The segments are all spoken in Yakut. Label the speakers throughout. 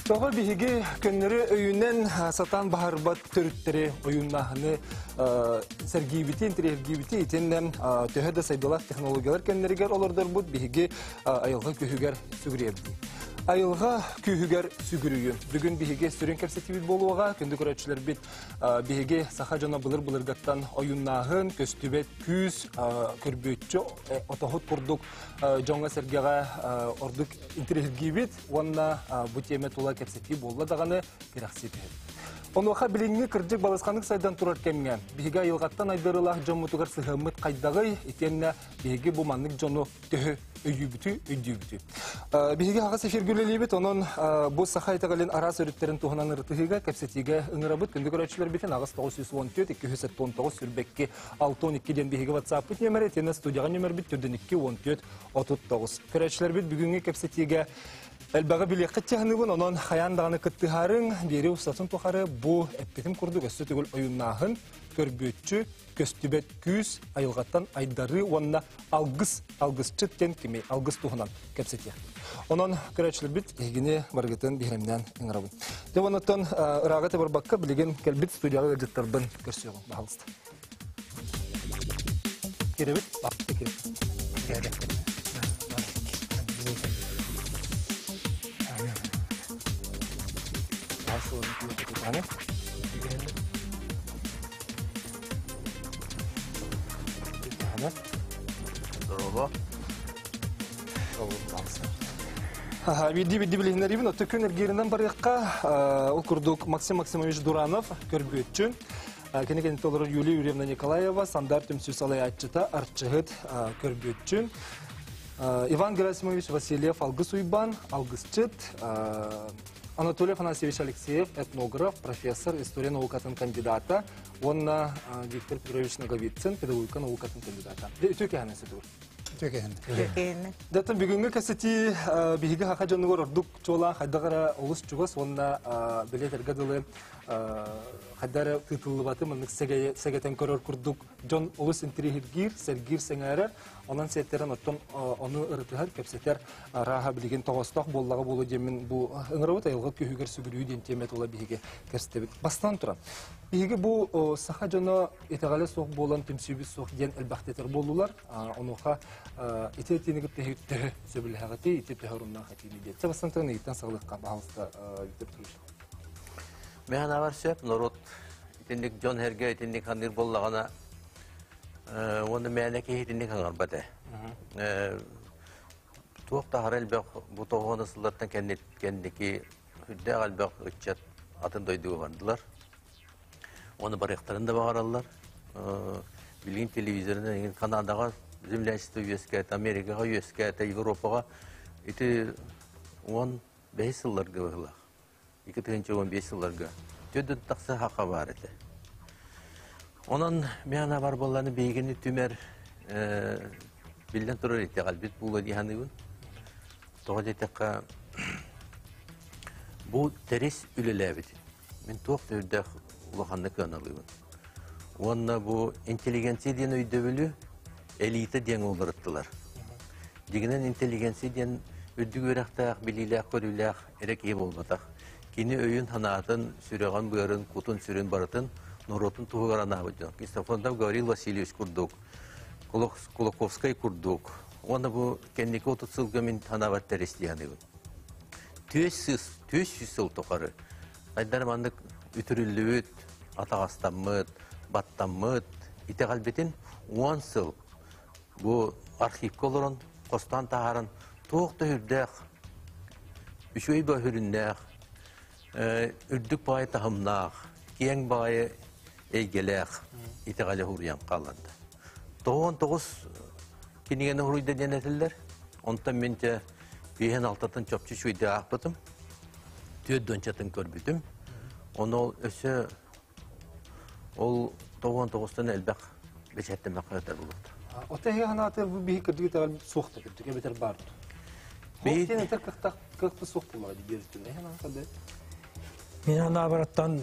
Speaker 1: Тоҕо биһиги көннөрү өйүнэн сатаан баһарбат төрүттэри ойууннааһыны сэргиибити, интэриэһиргиибити итиннэ төһө да сайдыылаах технологиялар кэмнэригэр олордорбут биһиги айылҕа күүһүгэр сүгүрүйэбит. Айылҕа күүһүгэр сүгүрүйүү. Бүгүн биһиги сүрүн кэпсэтиибит буолуоҕа. Күндү көрөөччүлэрбит биһиги саха дьоно былыр-былыргаттан ойууннааһын, көстүбэт күүс, көрбүөччү, отоһут курдук дьоҥҥо-сэргэҕэ ордук интэриэһиргиибит уонна бу тиэмэ тула кэпсэтии буолла даҕаны кэрэхсии түһэбит. Онуоха билиҥҥи кырдьык балысханнык сайдан турар кэмҥэ биһиги айылҕаттан айдарыылаах дьоммутугар сыһыаммыт хайдаҕый итиэннэ биһиги бу маннык дьону төһө өйүүбүтүй, өйдүүбүтүй. Биһиги аҕыс эфиргэ үлэлиибит, онон бу саха итэҕэлин араас өрүттэрин туһунан ырытыһыыга, кэпсэтиигэ ыҥырабыт. Күндү көрөөччүлэрбитин аҕыс 914 279 сүрбэкки 62 диэн биһиги WhatsApp-пыт нүөмэрэ, итиэннэ студияҕа нүөмэрбит 42 14 39. Көрөөччүлэрбит бүгүҥҥү кэпсэтиигэ элбэҕи билиэххит дьаһаныбын, онон хайаан даҕаны кыттыһаарыҥ, биэри устатын тухары бу эппитим курдук өссө төгүл ойуннааһын, көрбүөччү, көстүбэт күүс, айылҕаттан айдарыы уонна алгыс, алгысчыт диэн кими алгыс туһунан кэпсэтиэх. Онон көрөөччүлэрбит эһигини барыгытын биһирэмнээн ыҥырабын. Дьэ оннуттан ырааҕа табарбакка билигин кэлбит студияҕа ыалдьыттарбын көрсүөҕүм, баһалыста. Кирэбит,
Speaker 2: Дорообо.
Speaker 1: Биирдии-биирдии билиһиннэриибин отто күн эргииринэн барыахха. Ол курдук Максим Максимович Дуранов көрбүөччү. Кини кэнниттэн олорор Юлия Юрьевна Николаева, Сандар түмсүү салайааччыта, арчыһыт, көрбүөччү. Иван Герасимович Васильев Алгыс Уйбан, алгысчыт, Анатолий Афанасьевич Алексеев, этнограф, профессор, история наукатын кандидата уонна Виктор Петрович Ноговицын, педагогика наукатын кандидата. Үтүө кэһэнэ сытыбыр.
Speaker 3: Үтүө кэһэнэ.
Speaker 1: Дэтэн бүгүҥҥү кэсэтии биһиги хаха дьонугар ордук чуолаан хайдах эрэ олус чугас уонна билиэтэргэ дылы хайдах эрэ тыытыллыбаты маннык сэгэтэн көрөр курдук дьон олус интириэһиргиир, сэргиир, сэҥээрэр. Онон сиэттэрэн оттон ону ырытыһар, кэпсэтэр арааһа билигин тоҕоостоох буоллаҕа буолуо диэммин бу ыҥырабыт айылҕа күүһүгэр сүгүрүйүү диэн тиэмэ тула биһиги кэпсэтэбит. Бастаан туран, биһиги бу саха дьоно итэҕэлэ суох буолан түмсүүбүт суох диэн элбэхтэтэр буоллулар. Онуоха ити этиини кытта төһө сөбүлэһэҕитий, ити төһө оруннаах этиини диэн. Чэ, бастаан туран ыйыттан саҕалыахха, баһаалыста, Виктор Петрович.
Speaker 2: Мен анабар сөп, норуот итинник дьон эргэ итинник ханыыр буоллаҕына уонна мээнэ киһи итинник хаҥарбат ээ. Туох да аһара элбэх бу тоҕуона сыллартан кэнники үрдээх элбэх ыччат атын дойдуга бардылар. Оны барыахтарын да баҕараллар. Билигин телевизорынан эҥин Канадаҕа землячество үөскээтэ, Америкаҕа үөскээтэ, Европаҕа ити 15 сылларга быһыылаах. 2015 сылларга төрдүн тахса хаха баар этэ. Онон миэхэ бар буолланы биһигини түмэр биллэн турар итэҕэлбит буолуо дии саныыбын. Тоҕо диэтэххэ бу тэрис үлэлээбит. Мин туох да үрдээх улаханнык ыаналыыбын. Уонна бу интеллигенция диэн өйдөбүлү элита диэн уларыттылар. Дьиҥинэн интеллигенция диэн үрдүк үөрэхтээх, билиилээх-көрүүлээх эрэ киһи буолбатах. Кини өйүн-санаатын, сүрэҕин-быарын, кутун-сүрүн барытын норуотун туһугар анаабыт дьон. Ксенофонтов Гаврил Васильевич курдук, Кулаковскай курдук. Уонна бу кэнники 30 сылга мин санаабар тэрис дии Түөс сүүс сыл тухары айдар маннык үтүрүллүбүт, атаҕастаммыт, баттаммыт итэҕэлбитин 10 сыл бу архивка олорон хостоон таһааран туох да үрдээх үчүгэй бөһүрүннээх үрдүк баайы таһымнаах киэҥ баайы эйгэлээх итэҕэлэ уруйан хаалларда. 99 кинигэни уруйда диэн этиллэр. Онтон мин те биэһин алтатын чопчу үчүгэйдик аахпытым. Түөрт дончатын көрбүтүм. Ону ол өссө Ол 99-тан элбэх бэчээттэмэххэ өтөр булуохтар.
Speaker 1: Ота эһи ханаатыгар бу биһи кырдьык итэҕэл суох да кырдьык эбэтэр баар дуо?
Speaker 2: Биһи
Speaker 1: Диэн этэр кыахтаах кыахта суох буоллаҕа дии биир өттүнэн. Эһи ханаата да.
Speaker 3: Мин анаабараттан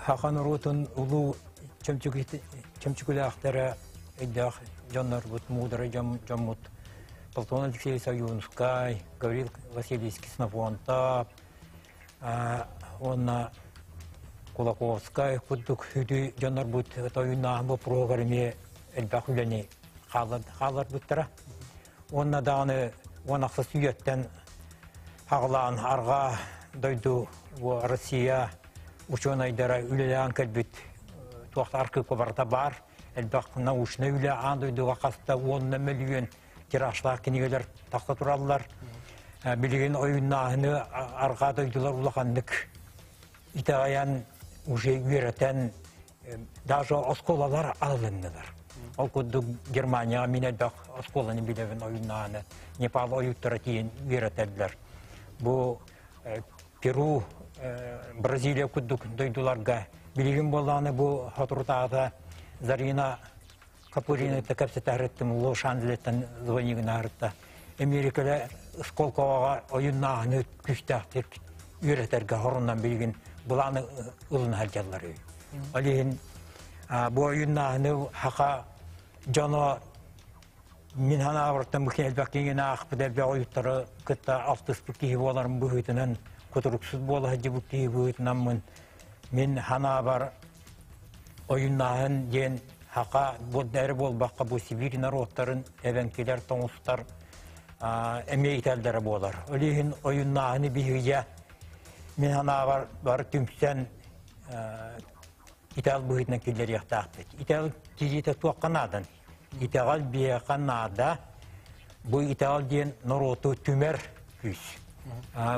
Speaker 3: саха норуотун улуу чөмчүкүлээхтэрэ өйдөөх дьоннорбут, муударай дьоммут Платон Алексеевич Ойуунускай, Гаврил Васильевич Ксенофонтов, Уонна Кулаковскай курдук сүдү дьоннорбут тойуннааһын боппуруоһугар эмиэ элбэх үлэни хаалларбыттара. Уонна даҕаны 16 үйэттэн аҕалаан арҕаа дойду Россия учуонайдара үлэлээн кэлбит туох архыыпка барыта баар. Элбэх научнай үлэ аан дойдуга хаста уонна мөлүйүөн тиражлаах кинигэлэр тахса тураллар. Билигин ойууннааһыны арҕаа дойдулар улаханнык итэҕэйэн уже үөрэтэн даже оскуолалар аһылыннылар. Ол курдук Германияҕа мин элбэх оскуоланы билэбин ойууннааһыны Непал ойууттара тиийэн үөрэтэллэр. Бу Перу, Бразилия курдук дойдуларга билигин буоллаҕына бу соторутааҕыта Зарина Капуринытта кэпсэтэ Лос-Анджелестан звонигын Америкада Сколковаҕа ойуннааһыны күүстээхтик үөрэтэргэ хорунан билигин былааны ылына сылдьаллар. Ол иһин бу ойуннааһыны хака дьоно мин санаабартан бу элбэх киһини аахпыт элбэх ойуттары кытта алтыспыт киһи буоларым быһыытынан кутуруксут буола сылдьыбыт киһи быһыытынаммын мин санаабар Ойуннааһын диэн хака эрэ буолбакка бу Сибиир норуоттарын эбэҥкилэр, тоҥустар эмиэ итэллэрэ буолар. Ол иһин ойуннааһыны биһигэ мин санаабар бары түмсэн итэҕэл быһыытынан киллэриэхтээхпит. Итэҕэл киириитэ туохха наадан? Итэҕэл биһиэхэ наада. Бу итэҕэл диэн норуоту түмэр күүс.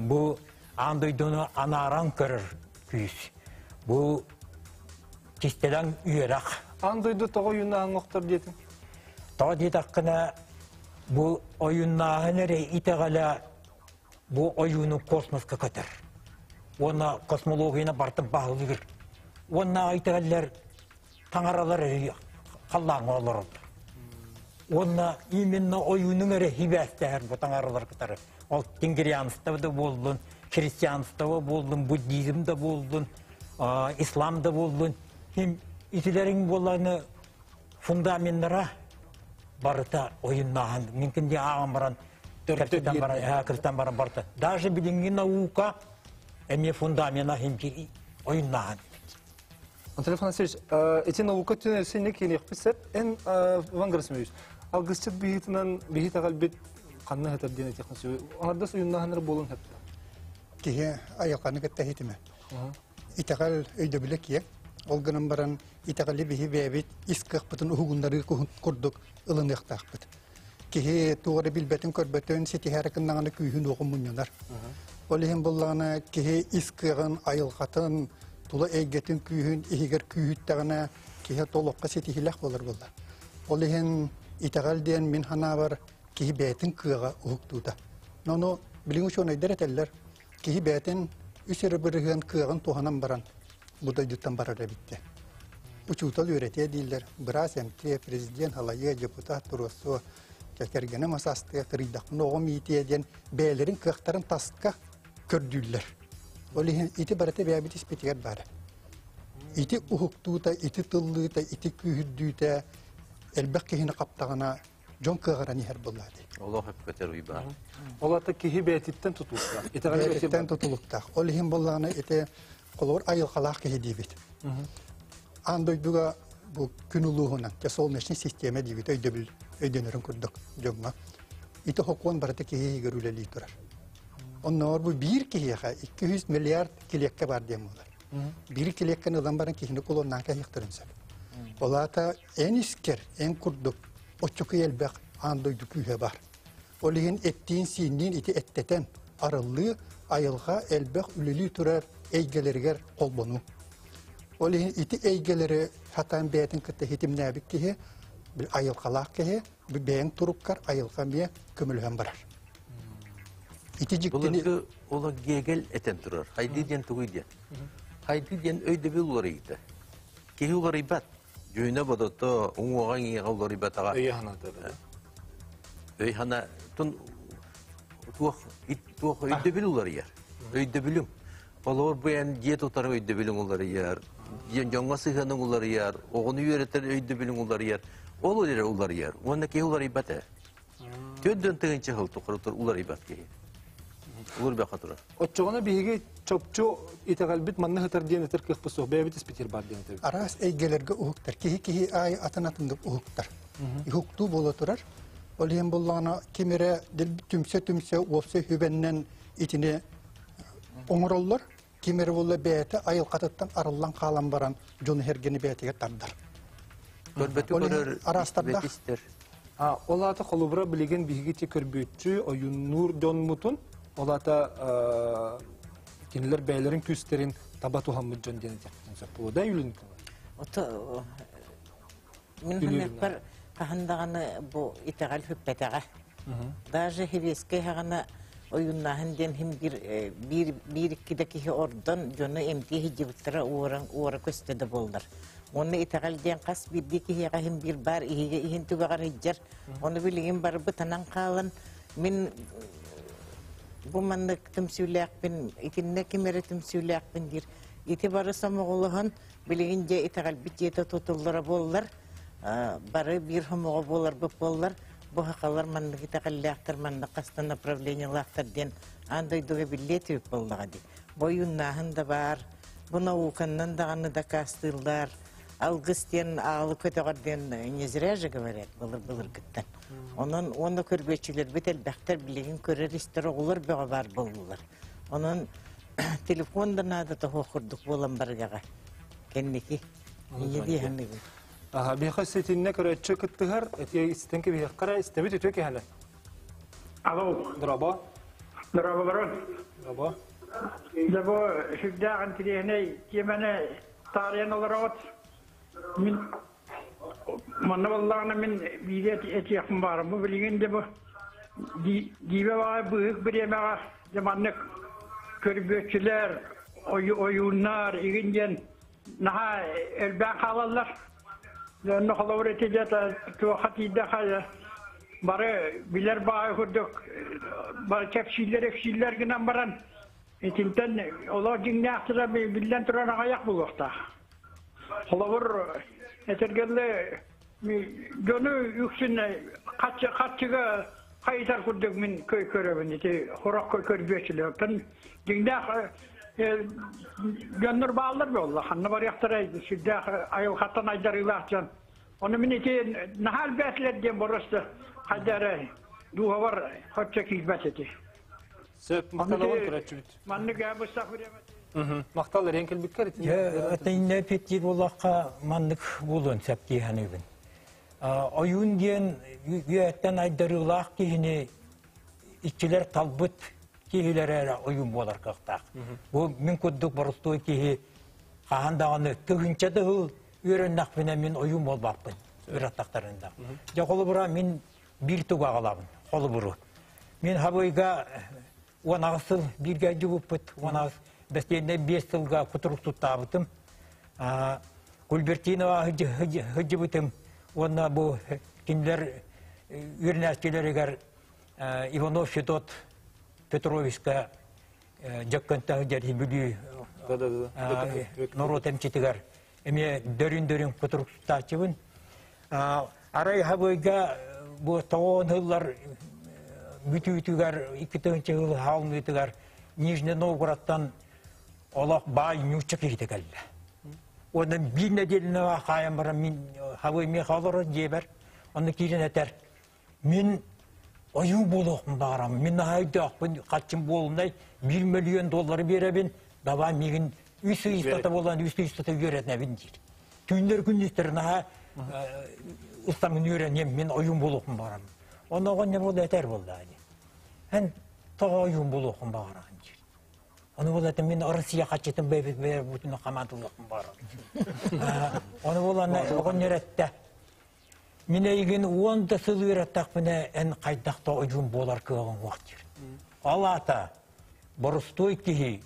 Speaker 3: Бу аан дойдуну анааран көрөр күүс. Бу кистэлэҥ үөрэх.
Speaker 1: Аан дойду тоҕо ойууннааһын охтор диэтиҥ?
Speaker 3: Тоҕо диэтэххинэ, бу ойууннааһын эрэ итэҕэлэ бу ойууну космоска көтөр. Уонна космологияны барытын баһылыыр. Уонна итэҕэллэр таҥаралар эрэ халлааҥҥа олороллор. Уонна именно ойуунуҥ эрэ хибээстэһэр бу таҥаралар кытары. Ол тенгрианство да буоллун, христианство буоллун, буддизм да буоллун, ислам да буоллун, ким итилэриҥ буолланы фундаменнара барыта ойуннааһын. Минкин дии ааҕан баран, кыртан баран, кыртан баран барыта. Даже билиҥҥи наука эмиэ фундамена химки ойуннааһын.
Speaker 1: Анатолий Афанасьевич, ити наука түнэсини кииниэхпит сеп, эн Иван Герасимович, алгысчыт быһыытынан биһи итэҕэлбит ханна сытар диэн этиэххин сөбүй? Аҥардас уйуннааһыннар буолуон сөп.
Speaker 4: Киһи айылҕаны кытта иһитимэ. Итэҕэл өйдөбүлэ киэҥ. Ол гынан баран итэҕэли биһи бэйэбит ис кыахпытын уһугуннарыы курдук ылыныахтаахпыт. Киһи туох эрэ билбэтин көрбөтүн ситиһээри гыннаҕына күүһүн уоҕун мунньунар. Ол иһин буллаҕына киһи ис кыаҕын, айылҕатын, тула эйгэтин күүһүн иһигэр күүһүттэҕинэ киһи толоххо ситиһиилээх буолар буолла. Ол иһин итэҕэл диэн мин санаабар киһи бэйэтин кыаҕа уһуктуута. Ону билиҥ учуонайдар этэллэр, киһи бэйэтин үс эрэ бырыһыан кыаҕын туһанан баран бу дойдуттан барар эбит диэн. Учуутал үөрэтиэ дииллэр, быраас эмтиэ, президент халайыа, депутат туруорсуо, кэргэним асастыа, кырыйдахпына оҕом иитиэ диэн бэйэлэрин кыахтарын таска көрдүүллэр. Ол иһин ити барыта бэйэбит испитигэр баара. Ити уһуктуута, ити тыллыыта, ити күүһүрдүүтэ элбэх киһини хаптаҕына дьон кыаҕыран иһэр буоллаа дии.
Speaker 2: Олох өпкөтөр уйбаан.
Speaker 1: Ол ата киһи бэйэтиттэн тутулуктаах.
Speaker 4: Бэйэтиттэн тутулуктаах. Ол иһин буоллаҕына ити холобур айылҕалаах киһи диибит. Аан дойдуга бу күн улууһунан, солнечный система диибит өйдөбүл өйдөнөрүн курдук дьоҥҥо. Ити хокуон барыта киһи иһигэр үлэлии турар. Оннооҕор бу биир киһиэхэ 200 миллиард килиэккэ бар диэн буолар. Биир килиэккэни ылан баран киһини кулоннаан кэһиэхтэрин сөп. Ол аата эн искэр, эн курдук оччокуй элбэх аан дойду күүһэ бар. Ол иһин эттиин-сиинниин ити эттэтэн арыллыы айылҕа элбэх үлэлии турар эйгэлэригэр холбонуу. Ол иһин ити эйгэлэри сатаан бэйэтин кытта хитимнээбит киһи, айылҕалаах киһи, бэйэҥ туруккар айылҕа эмиэ көмөлөһөн барар.
Speaker 2: Ити дьиктини... Былыргы ола Гегель этэн турар. Хайды диэн тугуй диэн. Хайды диэн өйдөбүл уларыйда. Киһи уларыйбат. Дьүһүнэ бодото, уҥуоҕа иҥиэҕэ уларыйбатаҕа.
Speaker 1: Өйө санаата да.
Speaker 2: Өй хана тун туох туох өйдөбүл уларыйар. Өйдөбүлүҥ. Холобур бу эн дьиэ тутар өйдөбүлүҥ уларыйар, дьоҥҥо сыһыаныҥ уларыйар, оҕону үөрэтэр өйдөбүлүҥ уларыйар. Ол эрэ уларыйар. Уонна киһи уларыйбат ээ. 40 тыһыынча сыл тухары уларыйбат киһи. Улур бэхэ турар.
Speaker 1: Оччоҕуна биһиги чопчу итэҕэлбит манна сытар диэн этэр кыахпыт суох. Бэйэбит испитир бар диэн этэбит.
Speaker 4: Араас эйгэлэргэ уһуктар. Киһи-киһи аайы атын-атыннык уһуктар. Уһуктуу буола турар. Ол иһин буллаҕына ким эрэ түмсэ-түмсэ уопсай хүбэннэн итини оҥороллор. Ким эрэ буолла бэйэтэ айылҕатыттан арыллан хаалан баран дьону сэргэни бэйэтигэр тардар.
Speaker 2: Көрбөтү көрөр,
Speaker 4: араастардаах.
Speaker 2: истэр.
Speaker 1: Ол аата холобура билигин биһиги ти көрбүөччү ойуннуур дьонмутун, ол аата кинилэр бэйэлэрин күүстэрин таба туһаммыт дьон диэн этиэхпитин сөп буолуо да Юлия Николаевна?
Speaker 5: Ото мин саныахпар хаһан даҕаны бу итэҕэл сүппэтэҕэ. Даже хивескэй хаҕана ойууннааһын диэн хим биир биир биир икки да киһи ордон дьону эмтии сылдьыбыттара уоран уора көстө да буоллар. Уонна итэҕэл диэн хас биирдии киһиэхэ иһин биир баар иһигэ иһин түгэҕэр сылдьар. Ону билигин барбыт анан хаалан мин бу маннык түмсүүлээхпин, итиннэ ким эрэ түмсүүлээхпин диир. Ити бары сомоҕолоһон билигин дьэ итэҕэлбит дьиэтэ тутуллара буоллар, бары биир хомоҕо буоларбыт буоллар, бу сахалар маннык итэҕэллээхтэр, маннык хаста направлениелаахтар диэн аан дойдуга биллиэ этибит буоллаҕа дии. Бойууннааһын да баар, бу науканнан даҕаны дакаастыыллар, алгыс диэн аалы көтөҕөр диэн не зря же говорят былыр-былыргыттан. Онон уонна көрбүөччүлэрбит элбэхтэр билигин көрөр-истэр оҕолор бөҕө баар буоллулар. Онон телефон да наада тоһуох курдук буолан барыгаҕа. Кэнники. Инньэ дии саныыбын.
Speaker 1: Аха, биһиэхэ ситиннэ көрөөччү кыттыһар, эти истэн кэбиһиэххэ истэбит үтүө киһэлэ.
Speaker 6: Алло.
Speaker 1: Дорообо.
Speaker 6: Дорооболорун.
Speaker 1: Дорообо.
Speaker 6: Дьэ бу сүрдээх интириэһинэй тиэмэни таарыйан олороҕут. Мин манна буоллаҕына мин биири этиэхпин баарым. Бу билигин дьэ бу диибэ баҕай быыһык бириэмэҕэ дьэ маннык көрбүөччүлэр, ойууннар игин диэн наһаа элбээн хаалаллар. Онно холобур ити дьэ туохха тиийдэхэ бары билэр баҕайы курдук бары кэпсииллэр өксииллэр гынан баран итинтэн олох дьиҥнээхтэрэ биллэн турар аҕыйах буолуохтаах. Холобур этэргэллэ дьону үксүн хаччыга хайытар курдук мин көрөбүн ити хорох көрбүөчүлэр. Оттон дьиҥнээх дьоннор бааллар буолла ханна барыахтарай сүрдээх айылҕаттан айдарыылаах дьон. Ону мин ити наһаа элбээтилэр диэн боруоста хайда эрэ дууһабар хоччо киирбэт ити.
Speaker 1: Сөп, махтанабын көрөөччүбүт.
Speaker 6: Маннык быстах время.
Speaker 1: Махтал эрэн кэлбиккэр
Speaker 3: Итиннэ эпиттиир буоллахха маннык буолуон сөп дии саныыбын. Ойуун диэн үөһэттэн айдарыылаах киһини иччилэр талбыт киһилэрэ эрэ ойуун буолар кыахтаах. Бу мин курдук боростуой киһи хаһан даҕаны тыһыынча да сыл үөрэннэхпинэ мин ойуун буолбаппын ыраттахтарында. Дьэ холобура мин биир тугу аҕалабын холобуру. Мин Хабыйга 18 сыл бииргэ дьубуппут, 18 бэстиэннэй 5 сылга кутурук туттаабытым. Кульбертинова сылдьыбытым уонна бу кинилэр үөрэнээччилэригэр Иванов Федот Петровичка Дьөккөнтө сылдьар Бүлүү норуот эмчитигэр эмиэ дөрүн-дөрүн кутурук туттааччыбын. Арай Хабыйга бу тоҕоон сыллар бүтүүтүгэр, 2 сыл хаалмыытыгар Нижний Новгородтан олох баай нуучча киһитэ кэллэ. Уонна биир нэдиэлэни хаайан баран мин Хабый миэхэ олорор дьиэбэр, онно киирэн этэр, мин ойуу буолуохпун баҕараммын, мин наһаа өйдөөхпүн, хаччым буолунай, биир мөлүйүөн доллары биэрэбин, давай миигин үс ый устата буолан үс ый устата үөрэнэбин диир. Түүннэр күннүстэр наһаа устамын үөрэниэм, мин ойуун буолуохпун баҕараммын. Онно оҕонньор буолла этэр буолла ини. Эн тоҕо ойуун буолуоххун баҕараҕын диир. Ону буолла мин Россия хаччытын бэйбит бэйбутун хамаандылыахпын баҕарабын. Ону буолан оҕонньор эттэ. Мин эйигин уон да сыл үөрэттэхпинэ эн хайдах да ойуун буолар кыаҕыҥ суох диир. Ол аата боростуой киһи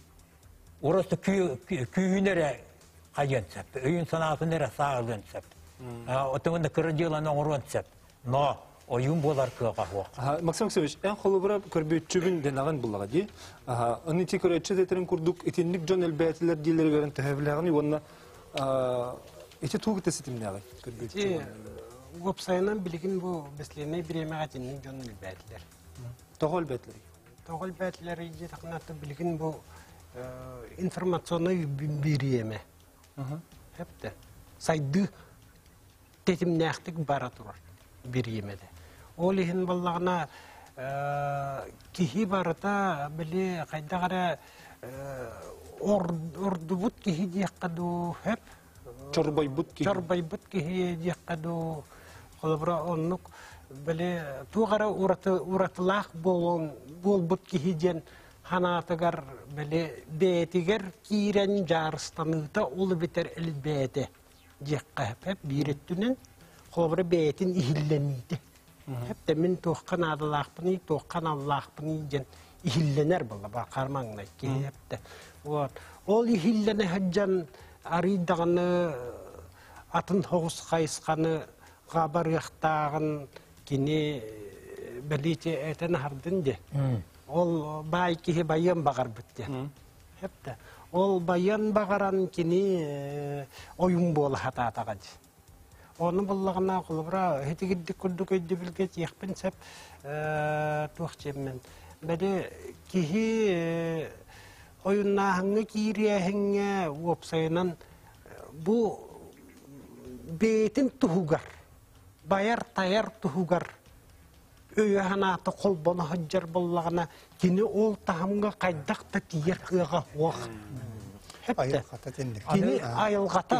Speaker 3: ураты күүһүн эрэ хайыан сөп, өйүн санаатын эрэ сааһылыан сөп. Отуҥна кыра дьыаланы оҥоруон сөп. Но ойуун буолар кыаҕа суох.
Speaker 1: Максим Максимович, эн холобура көрбүөччүбүн дэнэҕин буллаҕа дии. Аны ити көрөөччү дэтэрин курдук итинник дьон элбээтилэр дииллэригэр төһө билэҕиний уонна ити тугу кытта ситимнээҕий көрбүөччү?
Speaker 7: Уопсайынан билигин бу бэслиэннэй бириэмэҕэ итинник дьон элбээтилэр.
Speaker 1: Тоҕо элбээтилэр?
Speaker 7: Тоҕо элбээтилэр диэтэххинэ, билигин бу информационнай бириэмэ. Хэптэ. Сайдыы тэтимнээхтик бара турар бириэмэдэ. Ол иһин буоллаҕына киһи барыта били хайдах эрэ ордубут киһи диэххэ дуу, хэп
Speaker 1: Чорбойбут киһи.
Speaker 7: Чорбойбут киһи диэххэ дуу, холобура оннук били туох эрэ ураты уратылаах буолуон буолбут киһи диэн ханаатыгар били бэйэтигэр киирэн дьаарыстаныыта ол эбэтэр элбээтэ диэххэ сөп биир өттүнэн холобура бэйэтин иһиллэниитэ Хэптэ мин туохха наадалаахпыный, туохха аналлаахпыный диэн иһиллэнэр буолла бакар маҥнай киһи хэптэ. Вот. Ол иһиллэнэ сылдьан арый даҕаны атын соҕус хайысханы барыахтааҕын кини бэлиити этэн аһардын диэ. Ол баай киһи байыан баҕарбыт диэн. Хэптэ. Ол байыан баҕаран кини ойуун буола сатаатаҕа дии. Ону буллаҕына, холобура, итигирдик курдук өйдөбүлгэ тиэхпин сөп туох диэммин. Били киһи ойуннааһыҥҥа киириэһиҥҥэ уопсайынан бу бэйэтин туһугар, байар-тайар туһугар өйө-санаата холбоно сылдьар буоллаҕына, кини ол таһымҥа хайдах да тиийэр кыаҕа суох.
Speaker 4: Айылҕата итинник.
Speaker 7: Кини айылҕата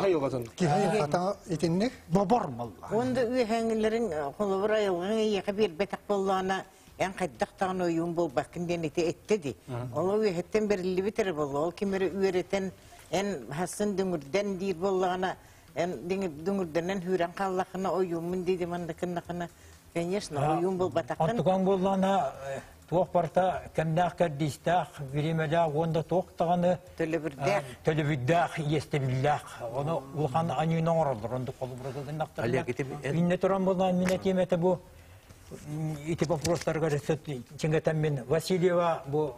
Speaker 4: Киһи айылҕата итинник.
Speaker 7: Бобор буолла.
Speaker 5: Онда үөһээҥилэрин холобур айылҕаҥ эйиэхэ биэрбэтэх буоллаҕына, эн хайдах даҕаны ойуун буолбаккын диэн ити этте ди. Ол үөһэттэн бэриллибит эрэ буолла. Ол ким эрэ үөрэтэн, эн хасын дүҥүрдэн диир буоллаҕына, эн дүҥүрдэнэн хүүрэн хааллаххына ойууммун дии манныкыннахына конечно ойуун буолбатаххын.
Speaker 3: Онтукаҥ буоллаҕына туох барыта кэмнээх кэрдиистээх, бириэмэлээх уонна туох даҕаны
Speaker 5: төлөбүрдээх
Speaker 3: төлөбүрдээх, иэстэбиллээх. Ону улахан аньыыны оҥороллор. Оннук холобура гыннахтарына. Иннэ туран буоллаҕына мин этиэм этэ бу ити вопростарга чиҥэтэн мин Васильева бу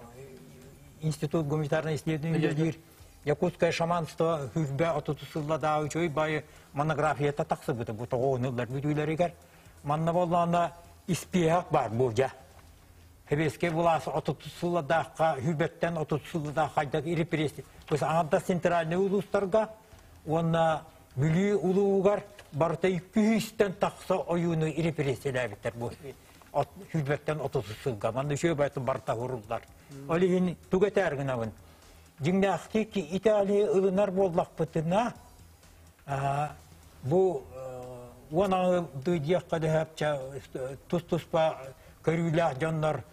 Speaker 3: Институт гуманитарной исследований үлэлиир Якутское шаманство сүүрбэ отутус сылладааҕы үчүгэй баайы монографията тахсыбыта бу тоҕоонуллар бүтүүлэригэр. Манна буоллаҕына испиэһэх баар буолдьа. Сэбиэскэй былаас отутус сылладаахха, сүүрбэттэн отут сылладаах хайдах репрессия. То есть аҥардас центральный улуустарга уонна Бүлүү улуугар барыта 200-тэн тахса ойууну репрессиялээбиттэр бу сүүрбэттэн отутус сылга. Манна үчүгэй байтын барыта уруллар. Ол иһин тугу этээр гынабын? Дьиҥнээхтик Италия ылынар буоллахпытына, бу уон аҥылдыы диэххэ дөһөпчө тус-туспа көрүүлээх дьоннор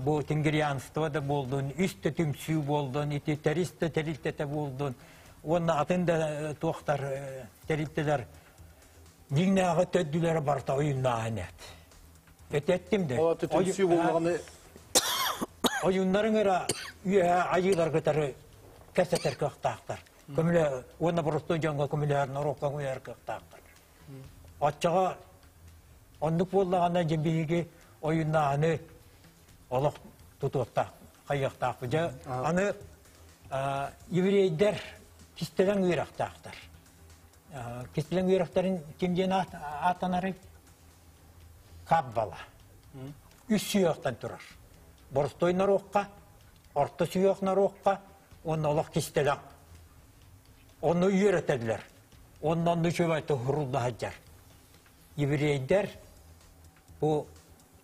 Speaker 3: бу тенгрианство да буоллун, үс да түмсүү буоллун, ити тэрис да тэрилтэтэ буоллун уонна атын да туохтар тэрилтэлэр дьиҥнээҕи төрдүлэрэ барыта ойуннааһын эт. Этэттим да.
Speaker 1: Ол түмсүү буоллаҕына
Speaker 3: ойуннарыҥ эрэ үөһэ айыылар кытары кэпсэтэр кыахтаахтар. Көмүлэ уонна боростуой дьоҥҥо көмүлэһэр норуокка көмүлэһэр кыахтаахтар. Оччоҕо оннук буоллаҕына дьэ биһиги ойуннааһыны олох тутуохтаах, хайыахтаахпыт. Дьэ аны еврейдэр кистэлэҥ үөрэхтээхтэр. Кистэлэҥ үөрэхтэрин ким диэн ааттанарый? Каббала. Үс сүһүөхтэн турар. Боростой норуокка, орто сүһүөх норуокка уонна олох кистэлэҥ. Онно үөрэтэллэр. Онно онно үчүгэй туһурулла сылдьар. Еврейдэр бу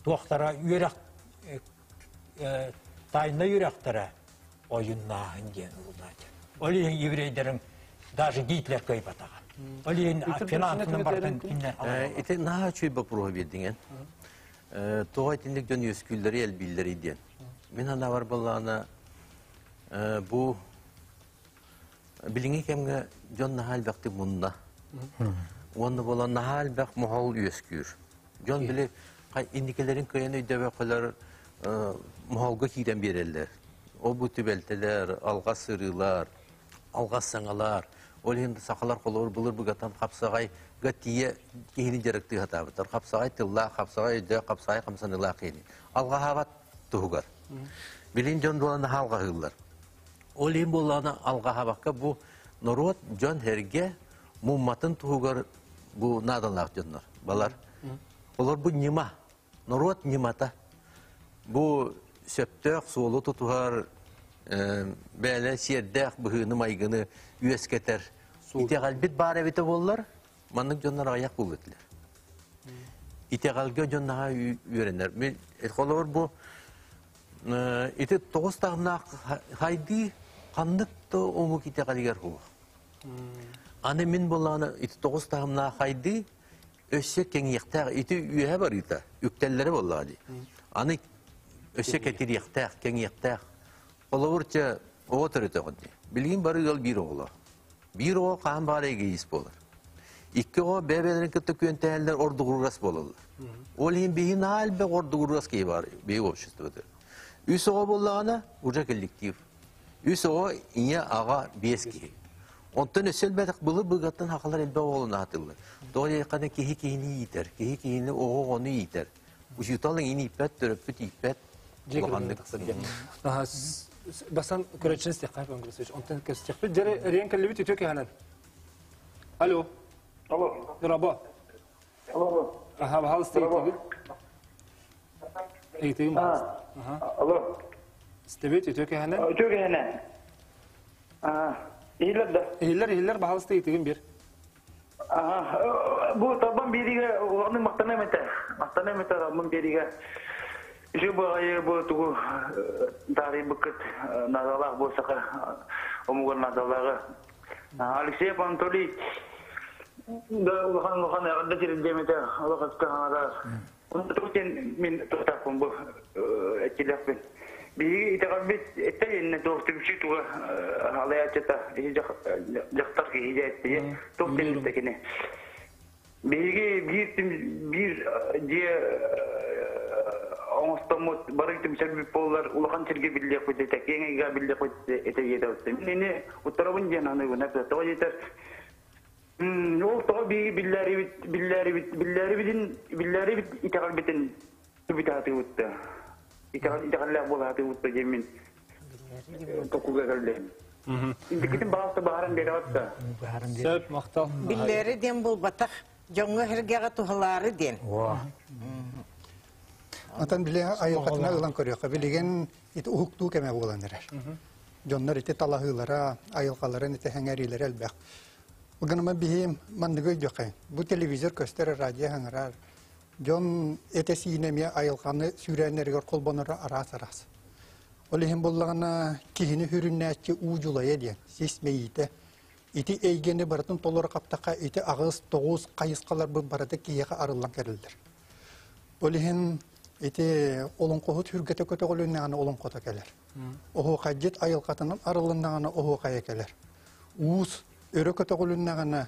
Speaker 3: туохтара үөрэх тайна үөрэхтэрэ ойуннааһын диэн уруулааччы. Ол иһин еврейдэрин даже Гитлер кыайбатаҕа. Ол иһин финансынан бартын кинилэр
Speaker 2: Ити наһаа үчүгэй боппуруоһу биэрдиҥ Тоҕо итинник дьон үөскүүллэри элбииллэрий диэн. Мин санаабар буоллаҕына бу билиҥҥи кэмҥэ дьон наһаа элбэхтик мунна. Уонна буолан наһаа элбэх моһол үөскүүр. Дьон били инникилэрин кыайан өйдөбөккөлөр моһолго киирэн биэрэллэр. Ол бу түбэлтэлэр, алҕас сырыылар, алҕас саҥалар. Ол иһин сахалар холобур былыр быгатан хапсаҕайга тиийэ киһини дьарыктыы сатаабыттар. Хапсаҕай тыллаах, хапсаҕай өйдөөх, хапсаҕай хамсаныылаах киһини. Алҕаһаабат туһугар. Билин дьон буолан наһаа алҕаһыыллар. Ол иһин буоллаҕына алҕаһаабакка бу норуот дьон-сэргэ мумматын туһугар бу наадалаах дьоннор балар. Олор бу ньыма, норуот ньымата. Бу сөптөөх суолу тутуһар, бэйэлэрин сиэрдээх быһыыны-майгыны үөскэтэр итэҕэлбит баар эбитэ буоллар, маннык дьоннор аҕыйах буолуо этилэр. Итэҕэлгэ дьон наһаа үөрэнэр. Мин холобур бу ити тоҕус таһымнаах хайдыы ханнык да омук итэҕэлигэр суох. Аны мин буоллаҕына ити тоҕус таһымнаах хайдыы өссө кэҥиэхтээх ити үөһэ барыыта үктэллэрэ буоллаҕа дии. Аны өссө кэтириэхтээх, кэҥиэхтээх. Холобур чэ оҕо төрөтөҕүн дии. Билигин бары ыал биир оҕолор. Биир оҕо хаһан баҕар эгоист буолар. Икки оҕо бэйэ-бэйэлэрин кытта күөнтэһэллэр ордугургас буолаллар. Ол иһин биһи наһаа элбэх ордугургас киһи баар биһиги обществода. Үс оҕо буоллаҕына уже коллектив. Үс оҕо ийэ, аҕа, биэс киһи. Онтон өссө элбэтэх былыр быгаттан хахалар элбэх оҕолун аатыллар. Тоҕо диэтэххинэ киһи киһини иитэр, киһи киһини оҕо оҕону иитэр. Учуутал иҥин ииппэт, төрөппүт ииппэт. Улаханнык.
Speaker 1: Басан көрөччүн истиэххэ Иван Онтон кэстиэхпит. Дьэрэ эриэн кэллибит үтүө кэһэнэн. Алло.
Speaker 8: Алло.
Speaker 1: Раба.
Speaker 8: Алло.
Speaker 1: Аха, баһалыста ыйтыгын. Ыйтыгын баһалыста.
Speaker 8: Алло.
Speaker 1: Истэбит үтүө кэһэнэн.
Speaker 8: Үтүө кэһэнэн. Иһиллэр да?
Speaker 1: Иһиллэр, иһиллэр, баһалыста ыйтыгын бир.
Speaker 8: Бу Талбан биэриигэ улаханнык махтаныам этэ. Махтаныам этэ Талбан биэриигэ. Үчүгэй баҕайы бу тугу таарыйбыккыт наадалаах бу саха омугар наадалааҕы. Алексеев Анатолий да улахан улахан эҕэрдэ тириэрдиэм этэ олох өскө хаҥара. Онтон мин тутаахпын бу этилэхпин. Биһиги итэҕэлбит эттэ иннэ туох түмсүү туга халайааччыта дьахтар киһи дьэ туох тэнитэ кини. Биһиги биир биир дьиэ оҥостоммут бары түмсэрбит буоллар улахан сиргэ биллиэхпит этэ киэҥ эйгэҕэ биллиэхпит этэ диэтэ. Мин ини уттарабын диэн аныыбын тоҕо диэтэр Ол тоҕо биһиги биллээрибит, биллээрибит, биллээрибитин, биллээрибит итэҕэлбитин түбүтэ сатыыбыт да. Итэҕэл итэҕэллээх буола сатыыбыт да диэн мин токуга кэллим. Интикитин баҕалта баһаран биэрэҕит да.
Speaker 1: Сөп, махтал.
Speaker 5: Биллээри диэн буолбатах, дьоҥҥо эргэҕэ туһалаары диэн.
Speaker 4: Отон били айылҕатына ылан көрүөххэ, билигин ити уһуктуу кэмэ буолан эрэр. Дьоннор ити талаһыылара, айылҕаларын ити сэҥээриилэрэ элбэх. Гыныма биһи манныгы өйдүөххэ. Бу телевизор көстөр, радио хаҥырар. Дьон этэ-сиинэ эмиэ айылҕаны сүүрээннэригэр холбоноро араас-араас. Ол иһин буллаҕына киһини хүрүннээччи уу дьулайа диэн, сис мэйиитэ. Ити эйгэни барытын толору хаптахха ити аҕыс, тоҕус хайысхаларбыт барыта киһиэхэ арыллан кэлэллэр. Ол иһин ити олоҥхоһут сүргэтэ көтөҕүлүннэҕинэ олоҥхото кэлэр. Оһуохайдьыт айылҕатынан арылыннаҕына оһуохайа кэлэр. Уус өрө көтөҕүлүннэҕинэ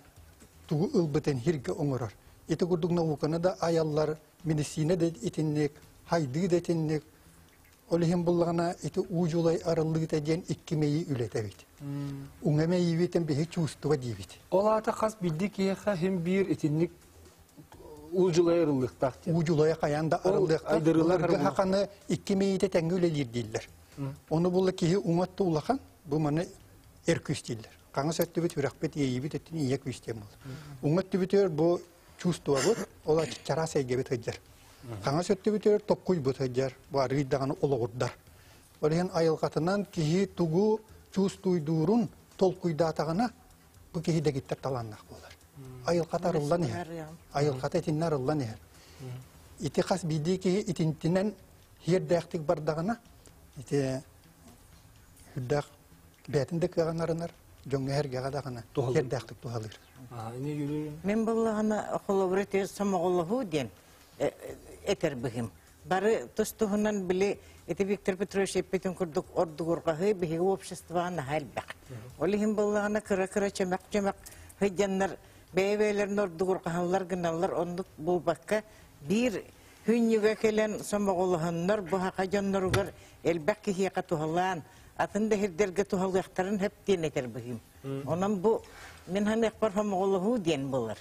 Speaker 4: тугу ылбытын хиргэ оҥорор. Ити курдук науканы да айаллар, медицина да итинник, хайдыы да итинник. Ол иһин буллаҕына ити уу дьулай арыллыыта диэн икки мэйии үлэтэбит. Уҥа мэйиибитин биһи чувство диибит.
Speaker 1: Ол аата хас биирдии киһиэхэ хим биир итинник уу дьулай арыллыахтаах диэн.
Speaker 4: Уу дьулайа хайаан да арыллыахтаах. Былыргы хаханы икки мэйиитэ тэҥҥэ үлэлиир дииллэр. Ону булла киһи уҥа өттө улахан, бу маны эр күүс дииллэр. Хаҥас өттүбүт үрэхпит, иэйиибит өттүн ийэ күүс диэн буолар. Уҥа өттүбүтүгэр бу чувствобут, ол чараас эйгэбит сылдьар. Хаҥас өттүбүтүгэр токкуйбут сылдьар, бу арыый даҕаны олоҕурдар. Ол иһин айылҕатынан киһи тугу чувствуйдуурун толкуйдаатаҕына, бу киһи дэгиттэр талааннаах буолар. Айылҕата арыллан иһэр. Айылҕата итиннэ арыллан иһэр. Ити хас биирдии киһи итинтинэн иэрдээхтик бардаҕына, ити үрдээх бэйэтин да кыаҕын арынар, дьоҥҥо эһэргэҕэ даҕаны иэрдээхтик туһалыыр.
Speaker 5: Мин буллаҕына холобур ити сомоҕолоһуу диэн этэр быһым. Бары тус-туһунан били ити Виктор Петрович эппитин курдук ордугурҕаһыы биһиги обществоҕа наһаа элбэх. Ол иһин буоллаҕына кыра-кыра чөмөх-чөмөх сылдьаннар бэйэ-бэйэлэрин ордугурҕаһаллар гыналлар оннук буолбакка биир Күннүгэ кэлэн сомоҕолоһоннор бу саха дьонноругар элбэх киһиэхэ туһалаан, атын да сирдэргэ туһалыахтарын сөп диэн этэр быһыым. Онон бу мин саныахпар сомоҕолоһуу диэн буолар.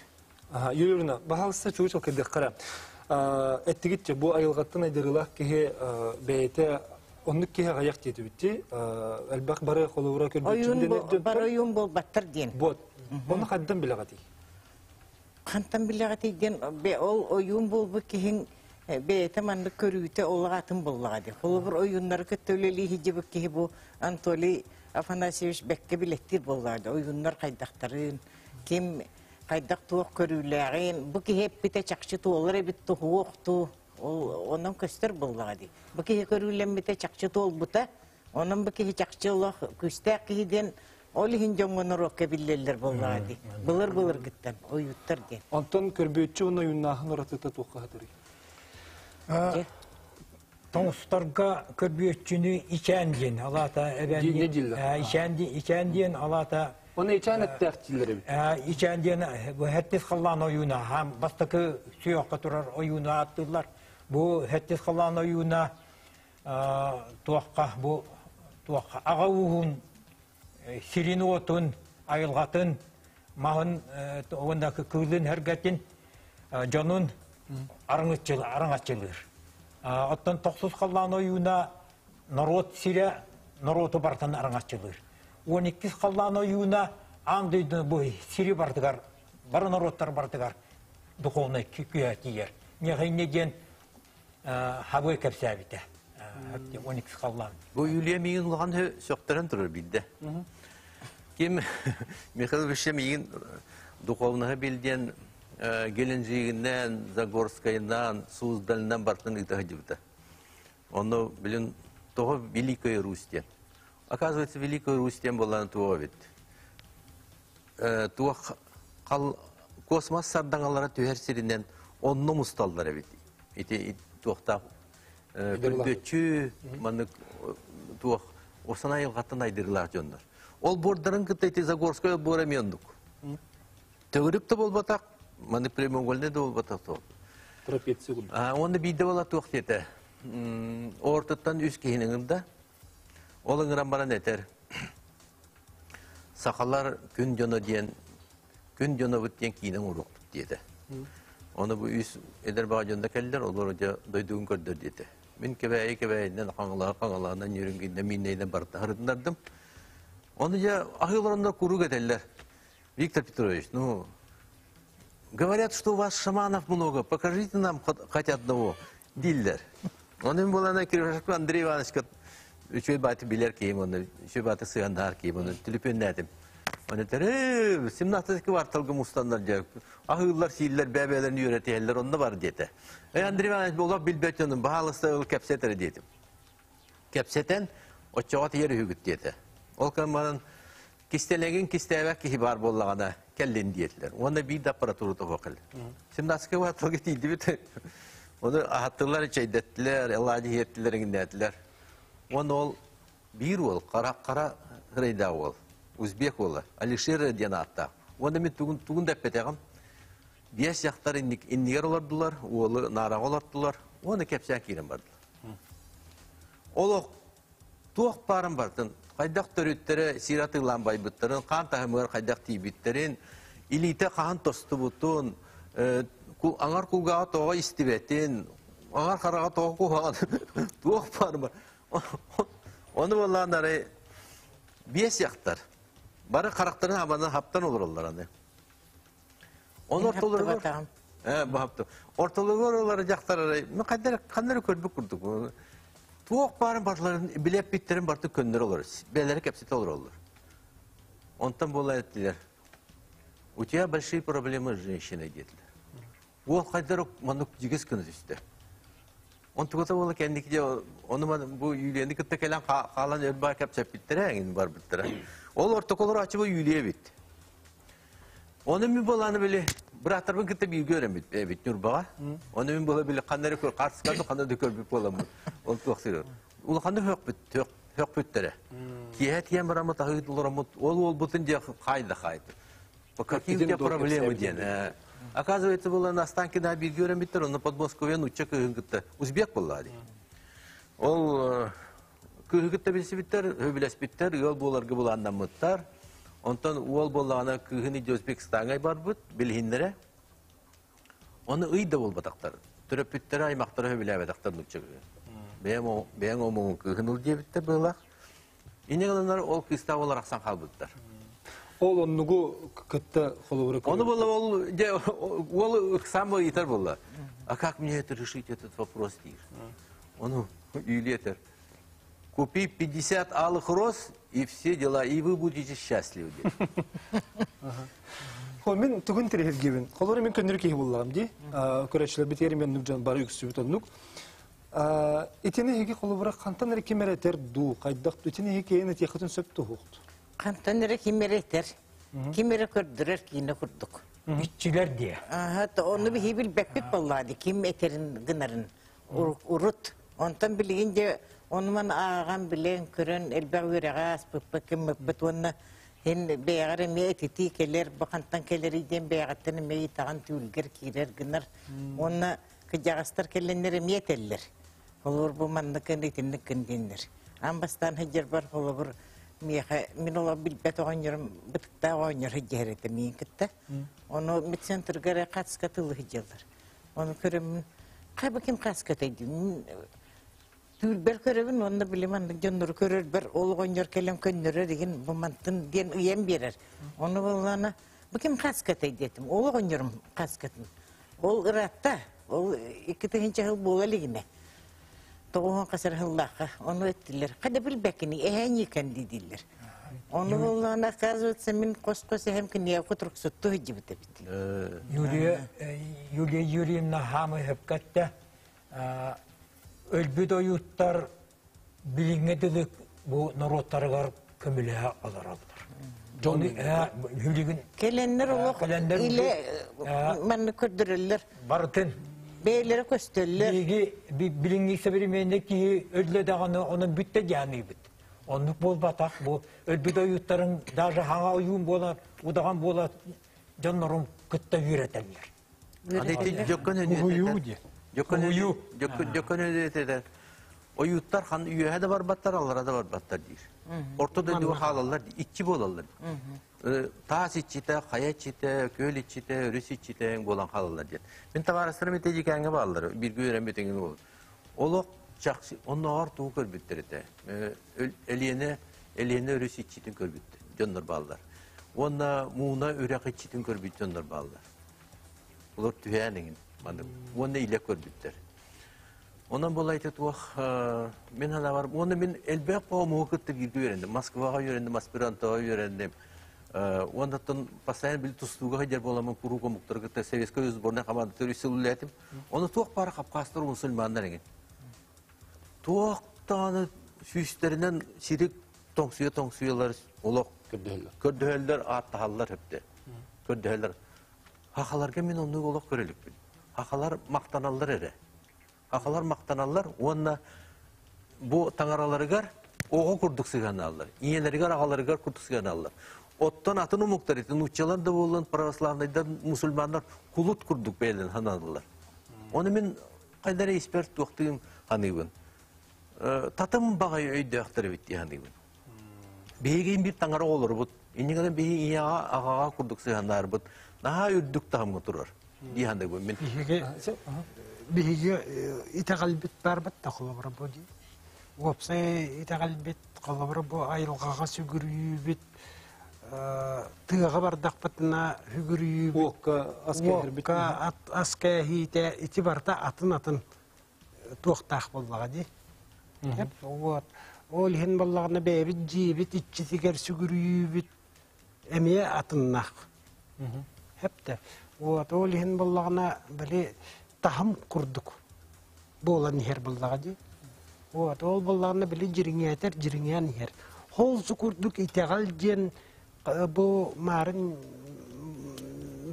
Speaker 1: Юрьевна, баһаалыста чуучал кырдыаххара. Эттигит бу айылҕаттан айдарыылаах киһи бэйэтэ оннук киһи аҕыйах диэтибитти. Элбэх бары холобура көрбүт.
Speaker 5: Бары ойуун буолбаттар диэн.
Speaker 1: Вот. Оны хаддан билэҕитий?
Speaker 5: Хантан билэҕитий диэн ол ойуун буолбут киһиҥ Бэйэтэ маннык көрүүтэ олох атын буоллаҕа дии. Холобур, ойууннары кытта үлэлии сылдьыбыт киһи бу Анатолий Афанасьевич бэккэ билэттиир буоллаҕа дии. Ойууннар хайдахтарын, ким хайдах туох көрүүлээҕин, бу киһи эппитэ чахчы туолар эбит туһуох туу, ол онон көстөр буоллаҕа дии. Бу киһи көрүүлэммитэ чахчы туолбута, онон бу киһи чахчы олох күүстээх киһи диэн ол иһин дьоҥҥо норуокка биллэллэр буоллаҕа дии. Былыр-былыргыттан ойууттар диэн.
Speaker 1: Онтон көрбүөччү уонна ойууннааһын уратыта туохха сытарый?
Speaker 3: Тоҥустарга көрбүөччүнү ичээн диэн алаата эбээн ичээн ичээн диэн алаата
Speaker 1: Оны ичээн эттээх дииллэр эбит.
Speaker 3: Ичээн диэн бу хэттис халлаан ойууна бастакы сүөххэ турар ойууну ааттыыллар. Бу хэттис халлаан ойууна туохха бу туохха аҕа ууһун сирин-уотун, айылҕатын, маһын уонна кыылын һэргэтин дьонун араҥаччылыыр. Оттон тохсус халлаан ойууна норуот сирэ норуоту барытын араҥаччылыыр. Уон иккис халлаан ойууна аан дойдуну бу сири барытыгар, бары норуоттар барытыгар духовнай күүһэ тиийэр. Ньэхинньэ диэн хабы кэпсээбитэ. 12 халлаан.
Speaker 2: Бу Юлия миигин улахан сөхтөрөн турар биирдэ. Ким Михаил Ильич миигин духовноһы бил диэн Геленджигинэн, Загорскайынан, Суздальынан бартын ыыта сылдьыбыта. Онно билин тоҕо Великая Русь диэн. Оказывается, Великая Русь диэн буолан туох эбит. Туох космос сардаҥалара түһэр сиринэн онно мусталлар эбит. Ити туохтаах көрбүөччү маннык туох осана айылҕаттан айдырылаах дьоннор. Ол буордарын кытта ити Загорскай буора эмиэ оннук. Төгүрүк да буолбатах, маннык прямоугольный да буолбатах туох.
Speaker 1: Трапеция курдук.
Speaker 2: Уонна биирдэ буола туох диэтэ. Ортоттон үс киһини ыҥырда. Ол ыҥыран баран этэр. Сахалар күн дьоно диэн күн дьонобут диэн киинэ оҥоруохпут диэтэ. Ону бу үс эдэр баҕа дьонно кэллэр, олор дьэ дойдугун көрдөр диэтэ. Мин Кэбээйи Кэбээйинэн, Хаҥалаһы Хаҥалаһынан, Ньүрүҥгиннэн, Мииннэйинэн барыта һырытыннардым. Ону дьэ аһыы олороннор куруук этэллэр. Виктор Петрович, ну, говорят, что у вас шаманов много, покажите нам хоть одного, дииллэр. Оны мин буолана Киришашко Андрей Ивановичка үчүгэй бааты билэр киһим, оны үчүгэй бааты сыһаннаһар киһим, оны түлүпүөннээтим. Оны этэр, 17 кварталга мустаннар дьэ, аһыыллар, сииллэр, бэбэлэрин үөрэтиһэллэр, онно бар диэтэ. Э, Андрей Иванович, олох билбэт дьонум, баһаалыста ыл кэпсэтэр диэтим. Кэпсэтэн, оччоҕо тиийэр үһүгүт диэтэ. Ол кэмманан кистэлэҥин кистээбэт киһи баар буоллаҕына кэллин диэтилэр. Уонна биир да аппаратура тоҕо кэллэ. 17 кварталга тиийдибит. Ону аһаттылар, чэйдэттилэр, оладьы иһиэттилэр, иҥнээтилэр. Уонна ол биир уол, қара қара сырайдаах уол, узбек уола, Алишер диэн ааттаах. Уонна мин тугун, тугун да эппэтэҕим. Биэс дьахтар иннигэр олордулар, уолу наараҕа олортулар, уонна кэпсээн киирэн бардылар. Олох туох баарын барытын, хайдах төрүттэрэ сир атыылаан байбыттарын, хаан таһымыгар хайдах тиийбиттэрин, илиитэ хаһан тостубутун, аҥар кулгааҕа тоҕо истибэтин, аҥар хараҕа тоҕо куһаҕан, туох баар бар. Ону буоллаан арай биэс яхтар. Бары харахтарын абанан хаптан олороллор аны. Оны ортолоругар баһапты. Ортолоругар олар дьахтар арай, мен ханнары ханнары көрбүт курдук. Туох баарын барларын билэппиттерин барты көннөр олор. Бэлэри кэпсэтэ олороллор. Онтон буола эттилер. У тебя большие проблемы с женщиной диэтилер. Уол хайдар маннык дьигис гына түстэ. Он тугата буола кэнники дьэ ону бу Юлияны кытта кэлэн хаалан өр баа кэпсэппиттэрэ эҥин барбыттара. Ол ортоколор ачыба Юлия эбит. Оны мин буолааны били бырааттарбын кытта бииргэ өрөммүт эбит Ньурбаҕа. Оны мин буола били ханна эрэ көр хаарсыкка ханна да көрбүт буоламмыт. Ол туох сирэр. Улаханнык хөхпүт хөхпүттэрэ. Киэһэ тиийэн бараммыт аһыы олороммут ол уолбутун дьэ хаайда хаайды. Какие у тебя проблемы диэн. Оказывается, было на Останкино бииргэ өрөммүттэр, онно Подмосковье нуучча кыыһын кытта узбек буолла дии. Ол кыыһы кытта билсибиттэр, сөбүлэспиттэр, ыал буоларга былааннаммыттар. Онтон уол буоллаҕына кыыһын илдьэ Узбекистаҥҥа барбыт, билиһиннэрэ. Ону ый да буолбатахтар. Төрөппүттэрэ, аймахтара сөбүлээбэтэхтэр нуучча кыыһын. Бэйэм, бэйэҥ омугуҥ кыыһын ыл диэбиттэр быһыылаах. Инньэ гынаннар ол кыыстаах уол арахсан хаалбыттар.
Speaker 1: Ол оннугу кытта холобура
Speaker 2: Ону буолла ол дьэ уол ыксаан ыйытар буолла. А как мне это решить этот вопрос диир. Ону Юлия Купи 50 алых роз и все дела, и вы будете счастливы.
Speaker 1: Хо мин тугун тирехиргибин. Холор мин көннөр киһи буллаҕым ди. Көрөчүлөр битиэр мен нук бары үксүбүт оннук. Итини эһиги холобура хантан эрэ ким эрэ этэр дуу, хайдах итини эһиги кэйэн этиэххитин сөп туһуохт.
Speaker 5: Хантан эрэ ким эрэ этэр, ким эрэ көрдөрөр киинэ курдук.
Speaker 3: Иччилэр диэ.
Speaker 5: Аха, ону биһи билбэппит буоллаа ким этерин гынарын урут. Онтон билигин де онуман ааҕан билэн көрөн элбэх үөрэҕэ ааспыппыт кыммыппыт уонна һин бэйэҕэр эмиэ этитии кэлэр бу хантан кэлэрий диэн бэйэҕиттэн эмиэ ыйытаҕын түүлгэр киирэр гынар уонна кыдьаҕастар кэлэннэр эмиэ этэллэр холобур бу манныкын итинниккин диэннэр аан бастаан сылдьарбар холобур миэхэ мин олох билбэт оҕонньорум бытыктаах оҕонньор сылдьыһар этэ миигин кытта ону медцентрга эрэ хаска тылы сылдьаллар ону көрөммүн хайба ким хаска диим Түүлбэр көрөбүн уонна били маннык дьоннору көрөрбөр ол оҕонньор кэлэн көннөрөр игин бу мантын диэн ыйан биэрэр. Ону буоллаҕына бу ким хаскатай диэтим. Ол оҕонньорум хаскатын. Ол ыраатта. Ол 2000 сыл буола илигинэ. Тоҕуһун хасар сыллаахха ону эттилэр. Хада билбэккини эһээн иикэн дииллэр. Ону буоллаҕына оказывается мин хос-хос эһэм киниэхэ кутуруксутту сылдьыбыт эбит.
Speaker 3: Юлия Юлия Юрьевна хаамы хөпкөттө өлбүт ойууттар билиҥҥэ дылы бу норуоттарыгар көмөлөһө олороллор. Дьон билигин
Speaker 5: Кэлэннэр олох
Speaker 3: кэлэннэр
Speaker 5: илэ манны көрдөрөллөр.
Speaker 3: Барытын.
Speaker 5: Бэйэлэрэ көстөллөр.
Speaker 3: Биһиги билиҥҥи современный киһи өллө даҕаны онон бүттэ дианыыбыт. Оннук буолбатах бу өлбүт ойууттарын даже хаҥа ойуун буолар, удаҕан буолар дьоннорун кытта үөрэтэллэр.
Speaker 2: Аны ити дьөккөн
Speaker 4: Уһуйуу диэн.
Speaker 2: Дьөккөн дьөккөн этэр. Ойууттар хан үөһэ да барбаттар, аллара да барбаттар диир. Орто дойдуга хаалаллар, иччи буолаллар. Таас иччитэ, хайа иччитэ, күөл иччитэ, өрүс иччитэ буолан хаалаллар диэн. Мин табаарыстарым ити дьикээҥҥэ бааллар, бииргэ үөрэммит буол. Олох чахчы оннооҕор тугу көрбүттэр этэ. Элиэнэ Элиэнэ өрүс иччитин көрбүт дьоннор бааллар. Уонна Мууна үрэх иччитин көрбүт дьоннор бааллар. Олор түһээн эҥин маннык уонна илэ көрбүттэр. Онон буолайты туох мин санаабар уонна мин элбэх омугу кытта бииргэ үөрэнним. Москваҕа үөрэнним, аспирантаҕа үөрэнним. Уоннаттан постоянно били тустууга сылдьар буоламмын куруук омуктары кытта Советскай сборная командатыгар үс сыл үлэлээтим. Ону туох баара хапкаастар мусульманнар эҥин. Туох даҕаны сүүстэринэн сири тоҥсуйа-тоҥсуйалар олох
Speaker 1: көрдөһөллөр.
Speaker 2: Көрдөһөллөр, ааттаһаллар өптө. Көрдөһөллөр. Хахаларга мин оннук олох көрөлүкпүн. Хахалар мактаналлар эрэ. Хахалар мактаналлар уонна бу таҥараларыгар оҕо курдук сыһыаналлар. Ийэлэригэр, аҕаларыгар курдук сыһыаналлар. Оттон атын омуктар, ити нууччалар да буоллун, православнайдар, мусульманнар кулут курдук бэйэлэрин сананаллар. Ону мин хайда эрэ испэр туохтуум ханыыбын. Татым баҕайы өйдөөхтөр эбит дии саныыбын. Биһиги биир таҥара оҕолорубут. Иннигинэн биһи ийэҕэ, аҕаҕа курдук сыһыаннаарбыт. Наһаа үрдүк таһымҥа турар дии саныыбын мин.
Speaker 7: Биһиги биһиги итэҕэлбит баарбыт да холобура бу дии. Уопсай итэҕэлбит холобура бу айылҕаҕа сүгүрүйүүбүт тыаҕа бардахпытына сүгүрүйүүбүт
Speaker 1: Уокка ас кээһэрбит.
Speaker 7: Уокка ас кээһиитэ ити барыта атын-атын туохтаах буоллаҕа дии. Вот. Ол иһин буоллаҕына бэйэбит дьиэбит иччитигэр сүгүрүйүүбүт эмиэ атыннаах. Хэптэ. Вот. Ол иһин буоллаҕына били таһым курдук буолан иһэр буоллаҕа дии. Вот. Ол буоллаҕына били дьириҥээтэр дьириҥээн иһэр. Холсу курдук итэҕэл диэн бу маарын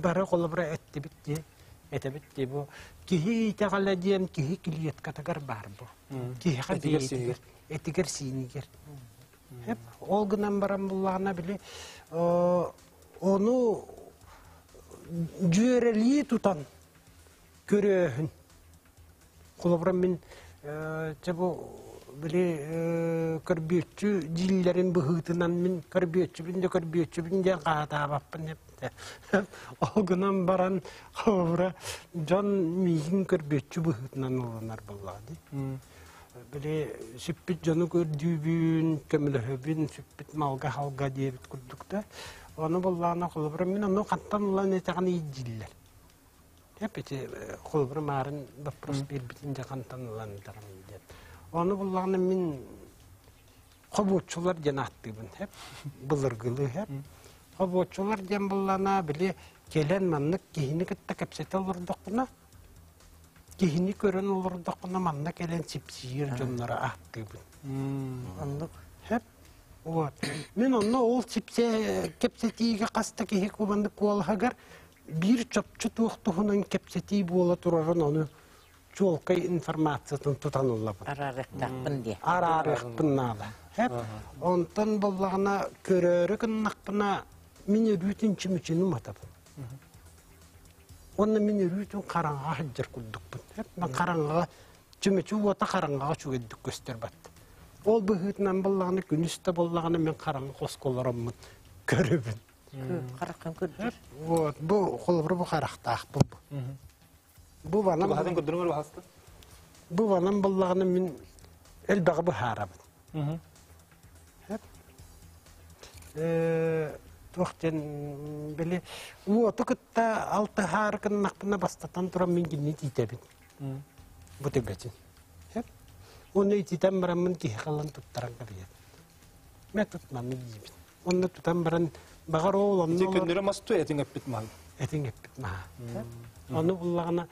Speaker 7: бары холобура эттибит дии этэбит дии бу киһи итэҕэлэ диэн киһи клеткатыгар баар бу киһиэхэ бэйэтигэр этигэр сиинигэр ол гынан баран буллаҕына били ону дьүөрэлии тутан көрөөһүн Холобура мин чэ бу били көрбүөччү дииллэрин быһыытынан мин көрбүөччүбүн да көрбүөччүбүн диэн хаһаатаабаппын эптэ. Ол гынан баран холобура дьон миигин көрбүөччү быһыытынан ылынар буоллаҕа дии. Били сүппүт дьону көрдүүбүн, көмөлөһөбүн, сүппүт малга-халга диэбит курдук да. Ону буоллаҕына холобура мин ону хантан ылан этэҕин дииллэр. Эпити холобура маарын вопрос биэрбитин дьахантан ылан дарамын диэн. Ону буллаҕына мин хобуоччулар диэн ааттыыбын хэп былыргылыы хэп. Хобуоччулар диэн буллана били кэлэн маннык киһини кытта кэпсэтэ олордохпуна киһини көрөн олордохпуна манна кэлэн сипсийэр дьоннору ааттыыбын.
Speaker 5: Оннук.
Speaker 7: Хэп. Вот. Мин онно ол сипсэ кэпсэтиигэ хаста киһи кубаннык куолаһыгар биир чопчу туох туһунан кэпсэтии буола турарын ону чуолкай информациятын тутан ыллабын.
Speaker 5: Араарыахтаахпын диye.
Speaker 7: Араарыахпын наада. Онтон боллаҕына көрөөрү гыннахпына мин өрүүтүн чүмүчүнү уматабын. Уонна мин өрүүтүн хараҥаҕа сылдьар курдукпун. Мен хараҥаҕа чүмүчү уота хараҥаҕа үчүгэйдик көстөр батта. Ол быһыытынан боллаҕына күнүс да боллаҕына мен хараҥа хоско олороммун көрөбүн.
Speaker 5: Хараххын көрдөр.
Speaker 7: Вот, бу холобура бу харахтаахпын бу. Бу банан
Speaker 1: Баһатын көрдөрүҥөр баһаста.
Speaker 7: Бу банан боллаҕына мин элбэҕи быһаарабын. Туох диэн били уоту кытта алтыһаар гыннахпына бастатан туран мин кинини тиитэбин. Бу төбөтүн. Уонна ититэн бараммын киһи халан туттаран кэбиһэбин. Мэ тутманы диибин. Онно тутан баран баҕар ол онно
Speaker 1: Ити көннөрө масту этиҥ эппит маһа.
Speaker 7: Этиҥ эппит маһа. Ону буллаҕына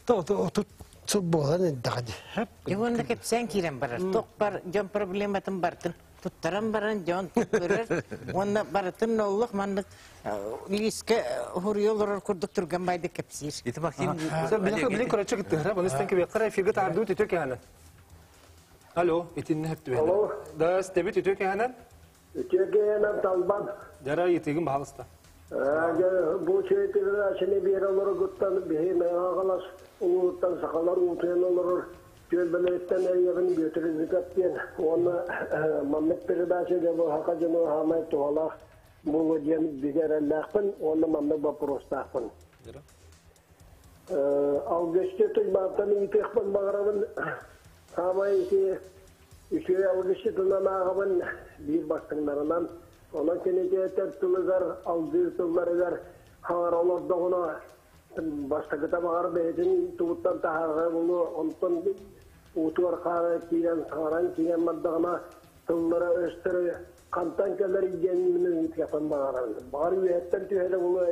Speaker 7: отут сыл буолан эрдэҕэ дии.
Speaker 5: Дьэ уонна кэпсээн киирэн барар. Туох бар дьон проблематын бартын туттаран баран дьон көрөр. Уонна барытын олох маннык лиискэ хуруйа олорор курдук түргэн байды кэпсиир.
Speaker 2: Ити Максим
Speaker 1: Билин көрөччү кыттыһара, бұны стен кебеккара эфирге тардуу түтө кэһэнэн. Алло, итинне хөптү.
Speaker 9: Алло.
Speaker 1: Да, стебит үтө кэһэнэн.
Speaker 9: Үтө кэһэнэн талбан.
Speaker 1: Жара итигин баһалыста.
Speaker 9: Бу чөйтүгүрэ биэр олорогуттан биһи мэҕаҕалас улууттан сахалар уутуйан олорор түөлбэлэриттэн эрийэбин Бүөтүр Зыков диэн уонна маннык передача дьэ хака дьону хаамай туһалаах буолуо диэн бигэ эрэллээхпин уонна маннык боппуруостаахпын. Алгысчы Туймааттан ыйытыахпын баҕарабын хаамай ити үчүгэй алгысчытынан ааҕабын биир бастыҥнарынан. Онон кинитиэтэр тылыгар, алгыы тылларыгар хаҥара олордоҕуна бастакыта баҕар бэйэтин тугуттан таһаарара буолуо, онтон уутугар хаара киирэн саҥаран киирэн бардаҕына тыллара өстөрө хантан кэлэр диэн мин ыйытыахпын баҕарабын. Баҕар үөһэттэн түһэрэ буолуо,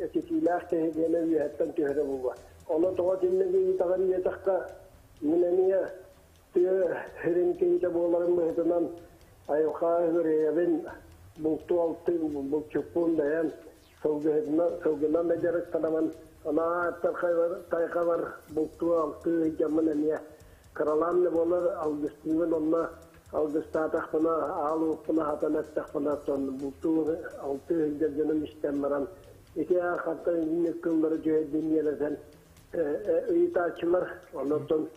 Speaker 9: этитиилээх киһи диэнэ үөһэттэн түһэрэ буолуо. Ону тоҕо итинник ыйытаҕын диэтэххэ, мин эмиэ тыа сирин киһитэ буоларым быһыытынан айылҕа үрэйэбин бултуу алты булчуппун бэйэм сылгыһытынан сылгынан да дьарыктанабын анаа тайҕабар бултуу алты ыйдьаммын эмиэ кыралаан да буолар алгыстыыбын онно алгыстаатахпына аал уоппуна хатан эттэхпинэ оттон бултуу алты ыйдьар дьонум истэн баран ити хантан инник тыллары дьүһэйдин диэн ыйытааччылар оннуттан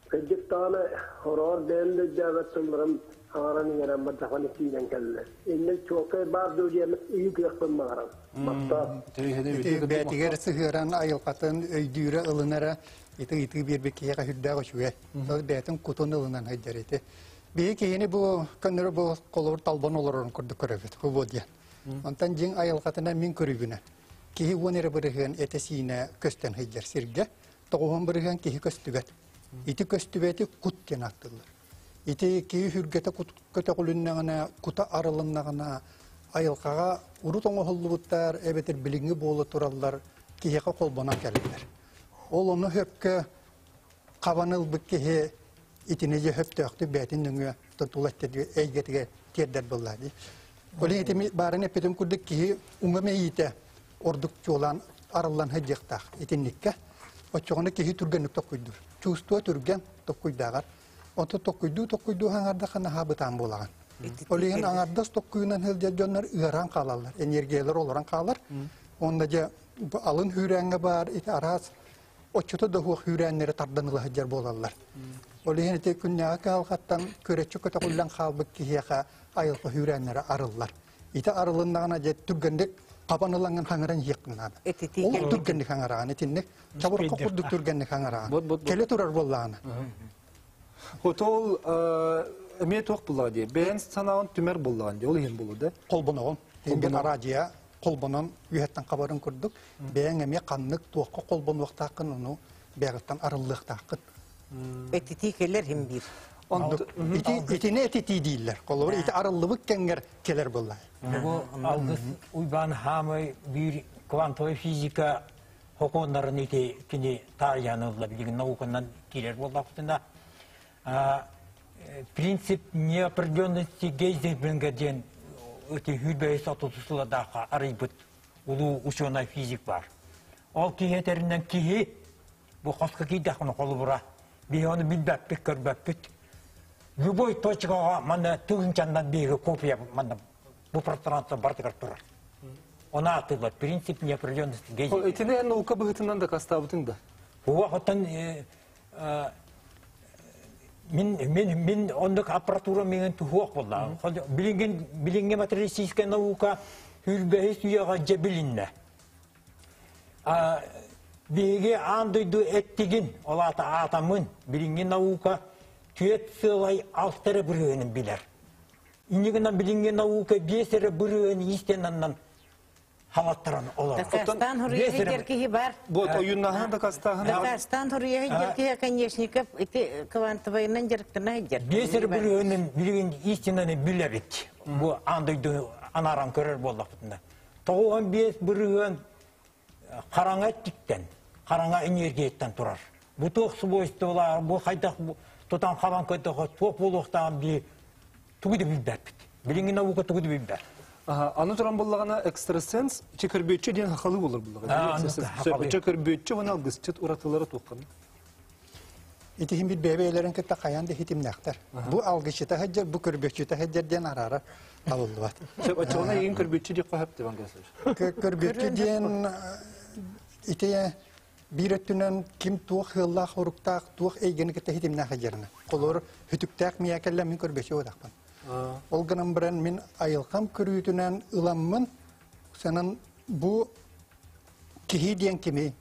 Speaker 9: кырдьык даҕаны хороҕор бэйэм да өйдөөбөт тылларым хаҥаран иҥэрэн бардахпына киирэн кэллэ. Инник чуолкай баар дуо диэн ыйытыахпын баҕарабын. Махтал.
Speaker 4: Ити бээтигэр сыһыаран айылҕатын өйдүүрэ ылынара ити ыйытыы биэрбит киһиэхэ сүрдээх үчүгэй. Ол бэйэтин кутун ылынан сылдьар ити. Биһи киһини бу көннөрү бу холобур талбан олорорун курдук көрөбүт. Бу диэн. Онтон дьиҥ айылҕатынан мин көрүүбүнэн Киһи уон эрэ бырыһыан этэ-сиинэ көстөн сылдьар сиргэ, тоҕуһун бырыһыан киһи көстүбэт. Ити көстүбэти кут диэн ааттыыллар. Ити киһи сүргэтэ көтөҕүлүннэҕинэ, кута арылыннаҕына, айылҕаҕа урут оҥоһуллубуттар эбэтэр билиҥҥи буола тураллар киһиэхэ холбонон кэлэллэр. Ол ону сөпкө хабан ылбыт киһи итини дьэ сөптөөхтүк бэйэтин нөҥүө тутула эйгэтигэр тиэрдэр буоллаа дии. Ол ити баарын эппитим курдук киһи уҥа мэйиитэ ордук чуолаан арыллан сылдьыахтаах итинниккэ. Оччоҕуна киһи түргэнник токкуйдуур. Чувство түргэн токкуйдааҕар. Онто токкуйдуу токкуйдуу аҥардахха наһаа бытаан буолаҕын. Ол иһин аҥардас токкуйунан сылдьар дьоннор ыараан хаалаллар, энергиялар олорон хаалар. Онно дьэ алын хүүрээҥҥэ баар ити араас оччото да суох үүрээннэри тардан ыла сылдьар буолаллар. Ол иһин ити күннээҕи кыһалҕаттан көрөччү көтөҕүллэн хаалбыт киһиэхэ айылҕа үүрээннэрэ арыллар. Ити арылыннаҕына дьэ түргэнник хабан ылаҥҥын хаҥыран иһиэххин наада. Ол түргэнник хаҥараҕын итинник чабырҕа курдук түргэнник хаҥараҕын. Кэлэ турар буоллаҕына.
Speaker 1: Хотол эмиэ туох буллаҕа дии. Бэйэн санааҕын түмэр буллаҕын дии. Ол иһин булу да.
Speaker 4: Холбоноҕун. Иһин араадьыйа. холбонон үөһэттэн хабарын курдук, бэйэҥ эмиэ ханнык туохха холбонуохтааххын ону бэйэҕиттэн арыллыахтааххын.
Speaker 5: Этитии кэлэр хим биир.
Speaker 4: Оннук. Ити итини этитии дииллэр. Холобур, ити арыллыбыт кэмҥэр кэлэр буолла.
Speaker 3: Бу Алгыс Уйбаан хаамай биир квантовай физика хокуоннарын ити кини таарыйан ылла билигин науканан киирэр буоллахпытына принцип неопределенности Гейзенберга диэн ити хүрбэһис отутусуладаахха арыйбыт улуу ученый физик бар. Ол киһи этэринэн киһи бу хоско киирдэххинэ холобура биһи ону билбэппит, көрбөппүт. Любой точкаҕа манна тыһыынчаннан биһиги копия манна бу пространство барытыгар турар. Оны ааттыылар принцип неопределенности Гейзенберга.
Speaker 1: Итини эн наука быһыытынан дакастаабытыҥ да?
Speaker 3: Оттон мин мин мин оннук аппаратура миҥин туһуох буолла. Билиҥҥин билиҥҥи материалистическая наука хүрбэһис үйэҕэ дьэ билиннэ. Биһиги аан дойду эттигин, ол аата аатаммын, билиҥҥи наука түөрт сыалай алта эрэ бырыһыанын билэр. Иннигинэн билиҥҥи наука биэс эрэ бырыһыан истинаннан халаттаран олорор.
Speaker 5: Дакаастаан хоруйа сылдьар киһи бар.
Speaker 1: Вот ойуннаһан дакастааһын.
Speaker 5: Дакаастаан хоруйа сылдьар киһи Оконешников ити квантовайынан дьарыктана сылдьар.
Speaker 3: Биэс эрэ бырыһыанын билигин истинаны билэбит. Бу аан дойду анааран көрөр буоллахпытына. 95 бырыһыан хараҥа эттиктэн, хараҥа энергияттан турар. Бу туох свойстволаах, бу хайдах тутан хабан көрдөхө туох буолуохтааҕын би тугу да билбэппит. Билиҥҥи наука тугу да билбэт.
Speaker 1: Аны туран буллаҕына экстрасенс чөкөрбүөччү диэн хахалы болор буллаҕына. Чөкөрбүөччү уонна алгысчыт уратылара туохханый?
Speaker 4: Итиһин бир бэйэ-бэйэлэрин кытта хайаан да хитимнээхтэр. Бу алгысчыта сылдьар, бу көрбүөччүтэ сылдьар диэн араара табыллыбат.
Speaker 1: Оччоҕуна эйигин көрбүөччү диэххэ сөп Иван Гаврилович.
Speaker 4: Көрбүөччү диэн ити биир өттүнэн ким туох ыаллаах оруктаах, туох эйгэни кытта хитимнээх сылдьарына. Холобур, хүтүктээх миэ кэллэ мин көрбүөччү буолахпын. Ол гынан баран мин айылҕам көрүүтүнэн ыламмын, санан бу киһи диэн кимий?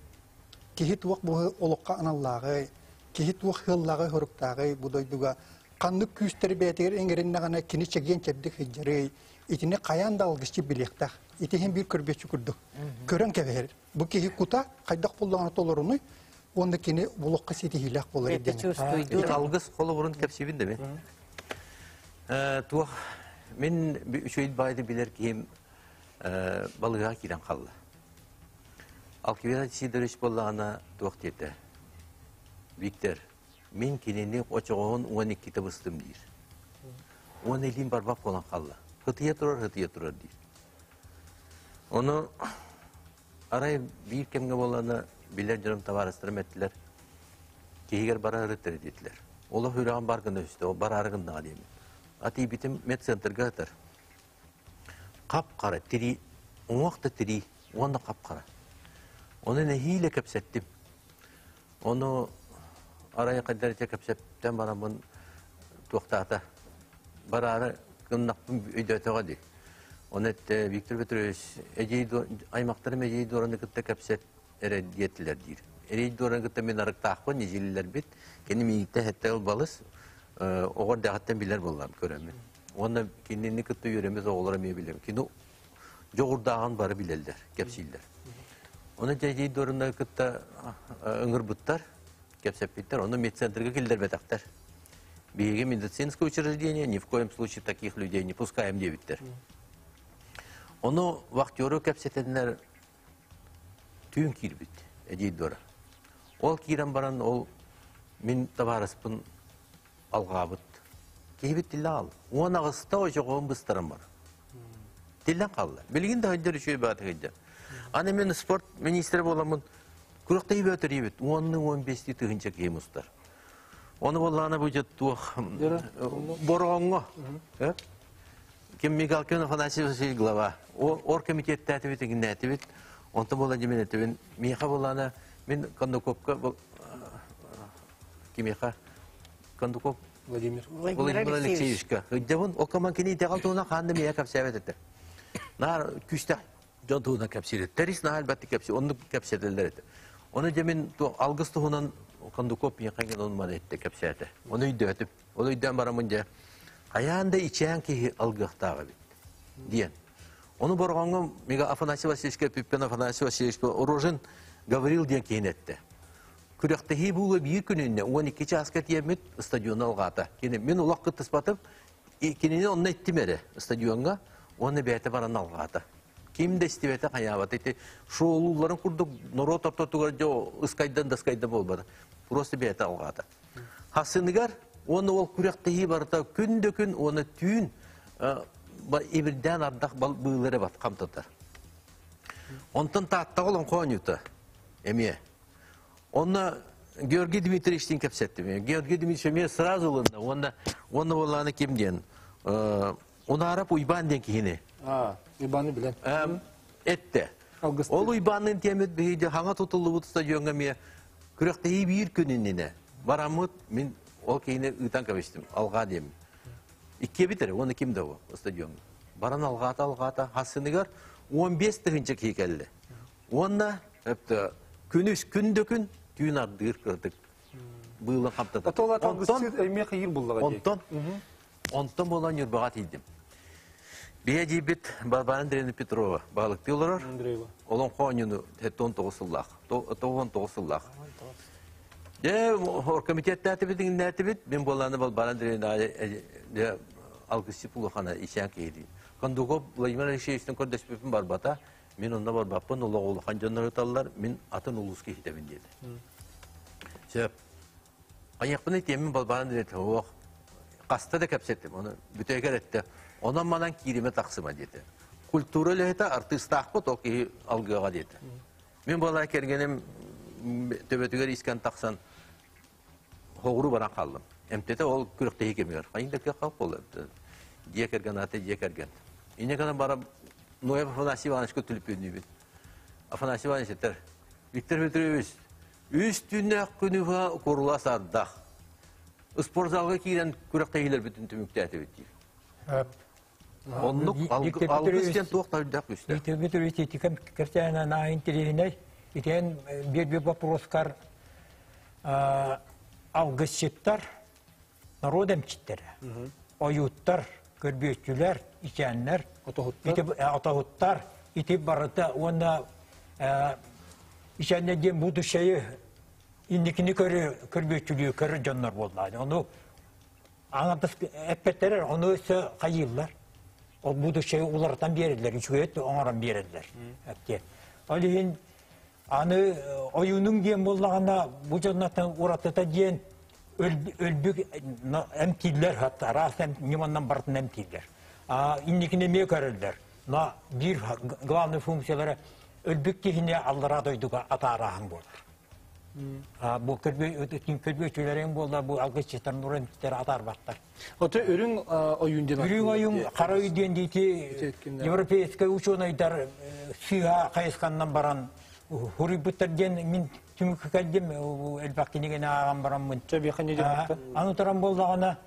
Speaker 4: Киһи туох бу олоххо аналлааҕый, киһи туох ыаллааҕый, хоруктааҕый бу дойдуга ханнык күүстэри бэйэтигэр иҥэриннэҕинэ кини чэгиэн чэбдик сылдьарый, итини хайаан да алгысчыт билиэхтээх. Ити иһин биир көрбүөччү курдук. Көрөн кэбиһэр. Бу киһи кута хайдах буллаҕына толорунуй, уонна кини олоххо ситиһиилээх буолар
Speaker 2: диэн. Алгыс холобурун кэпсиибин да мин. Туох мин үчүгэй баайды билэр киһим балыыһаҕа киирэн хаалла. Алкивиад Сидорович буоллаҕына туох диэтэ? Виктор, мин кинини очоҕоһун 12-те быстым диир. Уон илиим барбах буолан хаалла. Һытыйа турар, һытыйа турар диир. Ону арай биир кэмҥэ буоллаҕына билэр дьонум табаарыстарым эттилэр, киһигэр бара ырыттар диэтилэр. Олох үрэҕин бар гына түстэ, ол бараары гыннаҕа диэммин. Атиибитим медцентрга сытар. Хап-хара тирии, уҥуох да тирии уонна хап-хара. Ону нэһиилэ кэпсэттим. Ону арай хайдах эрэ кэпсэттэн бараммын туохтаата. Бараары гыннахпын өйдөөтөҕө дии. Ону эттэ Виктор Петрович, эдьиий аймахтарым эдьиий Дуораны кытта кэпсэт эрэ диэтилэр диир. Эдьиий Дуораны кытта мин арыктаахпын, ньидьилилэрбит. Кини миигиттэн сэттэ ыл балыс, оҕо эрдэҕиттэн билэр буоллам көрөммүн. Уонна кинини кытта үөрэммит оҕолор эмиэ билэм. Кини дьоҕурдааҕын бары билэллэр, кэпсииллэр. Ону дьэдьий Дорунна кытта ыҥырбыттар, кэпсэппиттэр, ону медцентрга киллэрбэтэхтэр. Биһиги медицинское учреждение, ни в коем случае таких людей не пускаем диэбиттэр. Ону вахтеру кэпсэтэннэр түүн киирбит эдьиий Дора. Ол киирэн баран ол мин табаарыспын алҕаабыт. Киһибит тиллэн хаалла. 18-та очоҕоһун быстаран бар. Тиллэн хаалла. Билигин да сылдьар үчүгэй баҕатык сылдьар. Аны мен спорт министрэ буоламмын күрэхтэһии бөтөрүйбүт. 10-15 тыһыынча киһи мустар. Оны буоллаҕына бу туох бороҕоҥҥо ким Мигалкин Афанасий Васильевич глава. Ор комитеттаатыбит, иҥнээтибит. Онтон буолан дьимин этибин. Миэхэ буоллаҕына мин Кондуковка кимиэхэ Кондуков
Speaker 1: Владимир
Speaker 2: Владимир Алексеевичка ыддьабын окаман кини итэҕэл туһунан хаан да миэхэ кэпсээбэт этэ. Наар күүстээх дьон туһунан кэпсиир. Тэрис наһаа элбэхтик кэпсиир, оннук кэпсэтэллэр этэ. Ону дьэ мин алгыс туһунан Кондуков миэхэ гэн он маны этте кэпсээтэ. Ону өйдөөтүм. Ону өйдөөн бараммын дьэ хайаан да ичээн киһи алгыахтаах эбит диэн. Оны борғоңға мега Афанасий Васильевичке Пиппен Афанасий Васильевич Рожин Гаврил диэн киһини этте. Күрэхтэһии буолуо биир күнүнне 12 чааска тиэммит стадион алҕаата. Кини мин улах кыттыспатым. Кинини онно иттим эрэ стадионга, уонна бэйэтэ баран алҕаата. Ким да истибэтэ хайаабата. Ити шоулууларын курдук норуот ортотугар дьэ ыскайдан да ыскайдан буолбата. Просто бэйэтэ алҕаата. Хассыныгар уонна ол күрэхтэһии барыта күн да күн уонна түүн ибирдээн ардах быылары бат хамтатар. Онтон Тааттаҕа олоҥхо оонньуута эмиэ. Онно Георгий Дмитриевичтин кэпсэттим. Георгий Дмитриевич эмиэ сразу ылынна. Уонна уонна буоллааны ким диэн Унаарап Уйбаан диэн киһини.
Speaker 1: Уйбааны билэн.
Speaker 2: Этте. Ол Уйбаанныын тиэмит биһиги хаҥа тутуллубут стадионҥа эмиэ күрэхтэһии биир күн иннинэ бараммыт мин ол киһини ыытан кэбистим алҕаа диэммин. Иккиэбит эрэ уонна ким да бу стадионҥа. Баран алҕаата алҕаата хассыныгар 15 тыһыынча киһи кэллэ. Уонна күнүс күн да күн түүн ардыыр кырдык быылын хаптата. Онтон онтон буолан Ньурбаҕа тиийдим. Биһэ дьиибит Барбара Андреевна Петрова баһылыктыы олорор. Олоҥхо оонньууну 79 сыллаах. 99 сыллаах. Дьэ, оргкомитеттаатыбыт, иҥнээтибит. Мин буолааны Балбара Андреевна алгысчыт улахана ичээн киһи Кондуков Владимир Алексеевичтан көрдөспүппүн барбата. Мин онно барбаппын, олох улахан дьоннор ыталлар, мин атын улууска иһитэбин диэтэ. Сөп. Айахпын этиэммин балбаан диэтэ, ох, хаста да кэпсэттим, ону бүтэйгэр эттэ, онон манан кииримэ тахсыма диэтэ. Культура үлэһитэ артыыстаахпыт, ол киһи алгыаҕа диэтэ. Мин буолаа кэргэним төбөтүгэр искэн тахсан хоҕуру баран хааллым. Эмтэтэ ол күрэхтэһии кэмигэр. Хайын да кыах буолла. Дьиэ кэргэн аата дьиэ кэргэн. Инньэ гынан баран Ноев Афанасий Ивановичка түлүпүөннүүбүн. Афанасий Иванович этэр, Виктор Петрович, үс түүннээх күнү курулас ардах. Спортзалга киирэн күрэхтэһиилэрбитин түмүктээтибит диир. Оннук алгыс диэн туох да үрдээх күүстээх.
Speaker 3: Виктор Петрович итикем кэпсээнэ наһаа интэриэһинэй. Итиэн биир вопроскар алгысчыттар, народ эмчиттэрэ, ойууттар, көрбүөччүлэр, ичээннэр, отоһуттар, ити барыта уонна ичээннэр диэн будущее инникини көрө көрбүөччүлүү көрөр дьоннор буоллаҕа. Ону Аҥардас эппэттэр ону өссө хайыыллар. Ол будущее уларытан биэрэллэр, үчүгэй оҥорон биэрэллэр. Эптиэ. Ол иһин аны ойуунуҥ диэн буоллаҕына бу дьоннортон уратыта диэн өлбүк эмтииллэр хатта араас ньыманнан барытын эмтииллэр. Инникини эмиэ көрөллөр. Но биир главный функциялара өлбүт киһини аллараа дойдуга атаарааһын буолар. Бу көрбүөчүлэриҥ буолла бу алгысчыттар нур атаарбаттар.
Speaker 1: Ото үрүҥ ойуун диэн
Speaker 3: Үрүҥ ойуун хара үй диэн диити европейскай учуонайдар сыыһа хайысханнан баран хуруйбуттар диэн мин түмүккэ кэлдим элбэх кинигени ааҕан бараммын. Аны туран буоллаҕына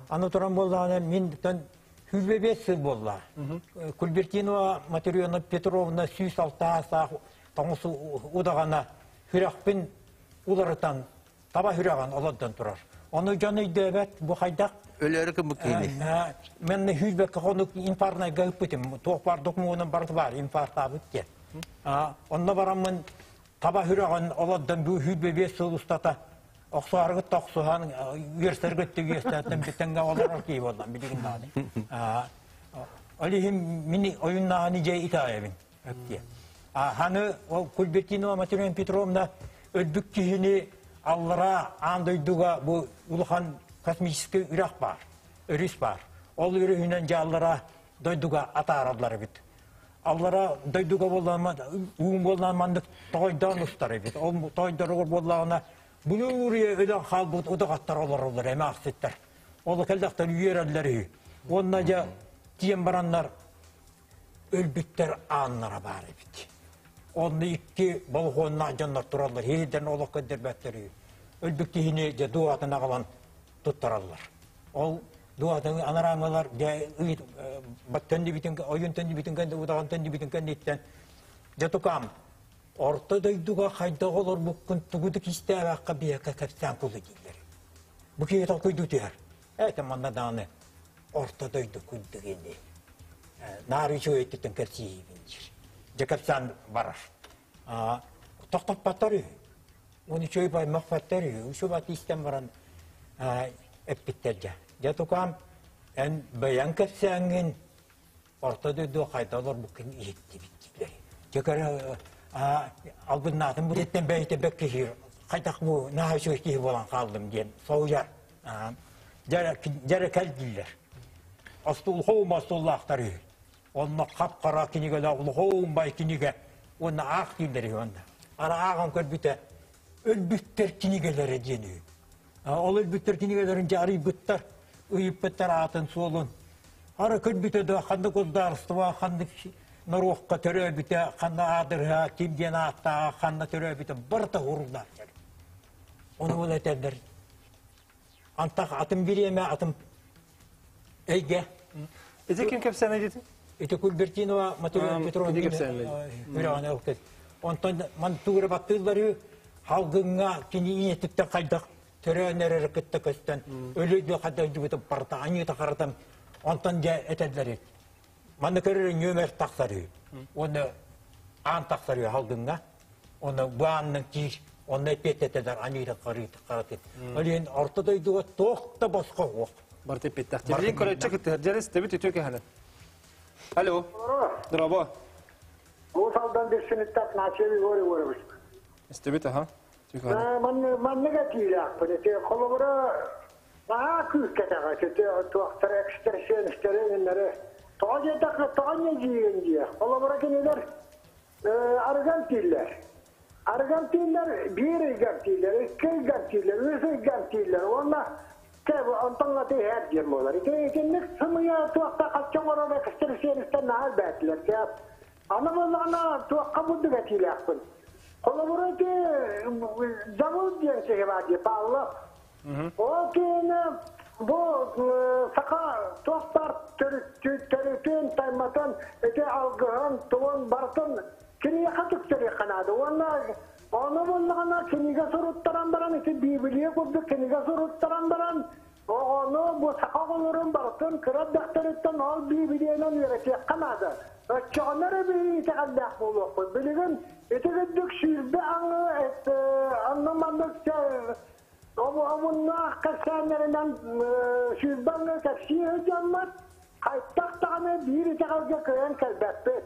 Speaker 3: аны туран буоллаҕына мин 105 сыл буолла. Кульбертинова Матрена Петровна 106 саах тоҥус удаҕана сүрэхпин уларытан таба сүрэҕин олордон турар. Ону дьон өйдөөбөт бу хайдах
Speaker 2: Өлөрү кымык киһини.
Speaker 3: Мен хүлбэккэ хонук инфарнайга ыппытым. Туох бар докумуонум барыта бар инфарктаабыт диэн. Онно бараммын таба сүрэҕин олордон бу хүлбэ биэс сыл устата охсуһаргыт охсуһан үөрсэргит үөрсэртэн бүтэнгэ олорор киһи буоллам билигин даҕаны. Ол иһин мин ойуннааҕыны дьэ итаайабын. Аны ол Кульбертинова Матрена Петровна өлбүт киһини аллараа аан дойдуга бу улахан космическай үрэх баар, өрүс баар. Ол өрүһүнэн дьэ аллараа дойдуга атаараллар эбит. Аллараа дойдуга буоллаҕына уун буоллаҕына маннык тоҕойдоон устар эбит. Ол тоҕойдоругар буоллаҕына былыр өлөн хаалбыт удаҕаттар олороллор эмээхситтэр. Ол кэллэхтэр үөрэллэр үһү. Уонна дьэ тиийэн бараннар өлбүттэр ааннара баар эбит. Онно икки болхуоннаах дьоннор тураллар, иһирдэн олох көрдөрбөттөр үһү. Өлбүт киһини дьэ дууһатын аҕалан туттараллар. Ол дууһатын анарааҥылар дьэ төннүбүтүн ойун төннүбүтүн кэннэ удаҕан төннүбүтүн кэнниттэн дьэ тукаам орто дойдуга хайдах олорбуккун тугу да кистээбэххэ биһиэхэ кэпсээн кулу дииллэр. Бу киһи толкуйдуу түһэр. Ээ манна даҕаны орто дойду курдук ини. Наар үчүгэй өттүттэн кэпсиибин диир. Дьэ кэпсээн барар. Тохтоппоттор үһү. Оны үчүгэй баймахпаттар үһү. Үчүгэй истэн баран эппиттэр дьэ. Дьэ тукаам эн бэйэҥ кэпсээҥҥин орто дойду хайда олорбуккун иһиттибит дииллэр. Дьэ көрө албыннаатын бу диэттэн бэйэтэ бэккиһиир. Хайдах бу наһаа үчүгэй киһи буолан хааллым диэн соһуйар. Дьэрэ кэл дииллэр. Остуолхоум остуоллаахтар үһү. Онно хап-хара кинигэлээх улахоум бай кинигэ уонна аах дииллэр үһү онно. Ара ааҕан көрбүтэ өлбүттэр кинигэлэрэ диэн үһү. Ол өлбүттэр кинигэлэрин дьэ арыйбыттар, ыйыппыттар аатын суолун. Ара көрбүтэ да ханнык государство, ханнык норуокка төрөөбүтэ, ханна аадырыһа, ким диэн ааттааҕа, ханна төрөөбүтэ барыта уруулаах. Ону ол этэллэр. Антах атын бириэмэ, атын эйгэ.
Speaker 1: Ити ким кэпсээнэ дитин?
Speaker 3: Ити Кульбертинова Матвей Петровна үрэҕин ылкыт. Онтон ман тугура баттыыллары халгыҥҥа кини ийэтиттэн хайдах төрөөн эрэр кытта көстөн өлөйдө хайдах дьыбытын барыта аньыыта харатан онтон дьэ этэллэр манна көрөр нүөмэр тахсар үһү уонна аан тахсар үһү халгыҥҥа Оны бааннын киир, онно эппиэттэтэлэр аньыыта харатын. Ол иһин орто дойдуга туох да босхо суох.
Speaker 1: Барыта эппиэттээх. Билигин көрөөччү кыттыһар. Дьэрис, тэбит үтүө кэһэнэн. Алло. Здорово.
Speaker 6: Уус Алдан Дүпсүнүттэн Афанасьев Егор Егорович.
Speaker 1: Истибит, аха.
Speaker 6: Маннык этиилээхпин. Ити холобура наһаа күүскэтэҕэ ити туохтара экстрасенстэрэ иннэри. Тоҕо диэтэххэ, тоҕо инньэ диигин диэ. Холобура кинилэр Арыган тииллэр. Арыган тииллэр, биир ыйгар тииллэр, икки ыйгар тииллэр, үс ыйгар тииллэр уонна онтон аты иһэр диэн буолар. Ити итинник сымыйа туохта хачча оҥорор экстрасенстэр наһаа элбээтилэр. Аны буоллаҕына туохха бурдук этиилээхпин. Холобура ити Дьабыл диэн киһи баар дии, Павлов. Ол киһини бу саха туох баар төрүтүн, тайматын, ити алгыһын, тугун барытын киниэхэ түктэриэххэ наада. Уонна ону буллаҕына кинигэ суруттаран баран, ити Библия курдук кинигэ суруттаран баран, оҕону бу саха оҕолорун барытын кыра эрдэхтэриттэн ол Библиянан үөрэтиэххэ наада. Оччоҕуна эрэ биһиги итэҕэллээх буолуохпут. Билигин ити курдук 20 аҥы онно-маннык Омуннаах кэпсээннэринэн 20 аҥы кэпсии сылдьаммыт, хайдах даҕаны биир итэҕэлгэ кыайан кэлбэппит.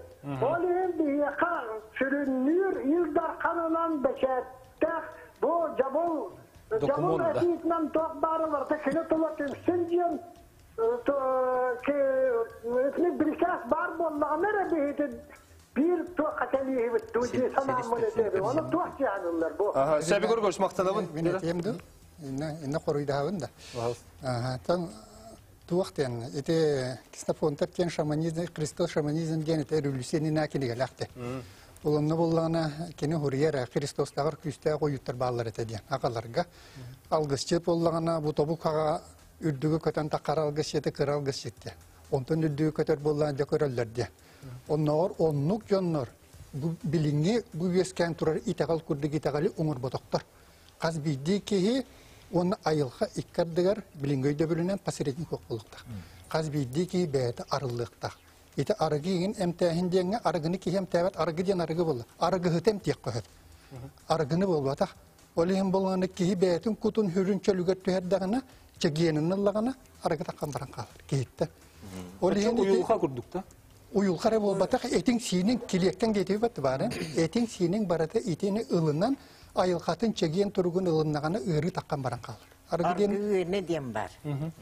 Speaker 6: Ол иһин биһиэхэ сүрүннүүр Ил Дарханынан бэчээттээх бу дьабыл дьабыл этиитинэн туох баара барыта кини тула түмсүн диэн итини бирикээс баар буоллаҕына эрэ биһиги биир туохха кэлииһибит дуу дии санааммын этэбин. Ону туох дьаһаныллар бу?
Speaker 1: Сөбү көргөс мактанабын.
Speaker 4: Мин этиэм дуу? Инна хоруйдаһабын да. Тан туох диэн ити Ксенофонтов диэн шаманизм, Христос шаманизм диэн ити революция кинигэлээхти. Ол онно буллаҕына кини хуруйар Христостааҕар күүстээх ойуттар бааллар этэ диэн аҕаларга. Алгысчыт буоллаҕына бу тобук хаҕа үрдүгү көтөн таххар алгысчыты кыра алгысчыт диэн. Онтон үрдүгү көтөр буоллаҕына дьэ көрөллөр диэн. Оннооҕор оннук дьоннор бу билиҥҥи бу үөскээн турар итэҕэл курдук итэҕэли оҥорботохтор. Хас биирдии киһи уонна айылҕа икки ардыгар билиҥҥи өйдөбүлүнэн посередник буолуохтаах. Хас биирдии киһи бэйэтэ арыллыахтаах. Ити арыгы иҥин эмтээһин диэҥҥэ арыгыны киһи эмтээбэт арыгы диэн арыгы буолла. Арыгыһыты эмтиэххэ сөп. Арыгыны буолбатах. Ол иһин буоллаҕына киһи бэйэтин кутун хүрүн чөлүгэр түһэрдэҕинэ, чэгиэнин ыллаҕына арыгы таххан баран хаалар киһиттэн.
Speaker 1: Ол иһин уйулҕа курдук да?
Speaker 4: Уйулҕа эрэ буолбатах, этиҥ-сииниҥ килиэккэн диэтибэт баарын, этиҥ-сииниҥ барыта итини ылынан, айылҕатын чэгиэн туругун ылыннаҕына ыарыы таххан баран хаалар.
Speaker 5: Аргы диэн Аргы диэн бар.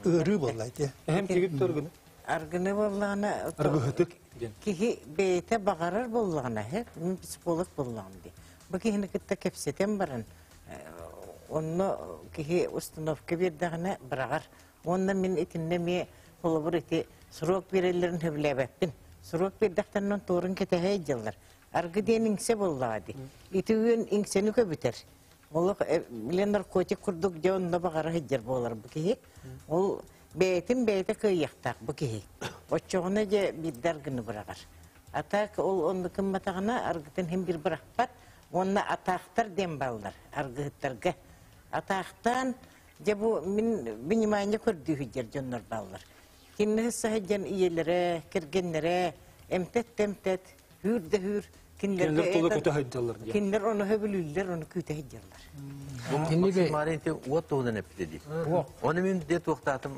Speaker 4: Ыарыы буолла ити.
Speaker 1: Эһэм тигип тургуну.
Speaker 5: Аргыны буоллаҕына
Speaker 1: Аргыһытык диэн.
Speaker 5: Киһи бэйэтэ баҕарар буоллаҕына, мин психолог буоллаҕым дии. Бу киһини кытта кэпсэтэн баран, онно киһи установка биэрдэҕинэ быраҕар. Уонна мин итиннэ эмиэ холобур ити срок биэрэллэрин сөбүлээбэппин. Срок биэрдэхтэринэ туорун кэтэһэ дьыллар. Аргы диэн иҥсэ буоллаҕа дии. Ити үөн иҥсэни көбүтэр. Олох билэн наркотик курдук дьэ онно баҕара сылдьар буолар бу киһи. Ол бэйэтин бэйэтэ кыайыахтаах бу киһи. Оччоҕуна дьэ биирдэ аргыны быраҕар. А так ол оннук гымматаҕына аргытын иһин биир бырахпат уонна атаахтар диэн бааллар аргыһыттарга. Атаахтаан дьэ бу мин внимание көрдүү сылдьар дьоннор бааллар. Кинини саһыдьан ийэлэрэ, кэргэннэрэ эмтет-темтет, хүүр да хүүр
Speaker 1: Кинилэр тула көтө сылдьаллар диэн.
Speaker 5: Кинилэр ону хөбүлүүллэр, ону күүтэ сылдьаллар.
Speaker 2: Максим Марин уот туһунан эппитэ дии. Оны мин де туохтаатым.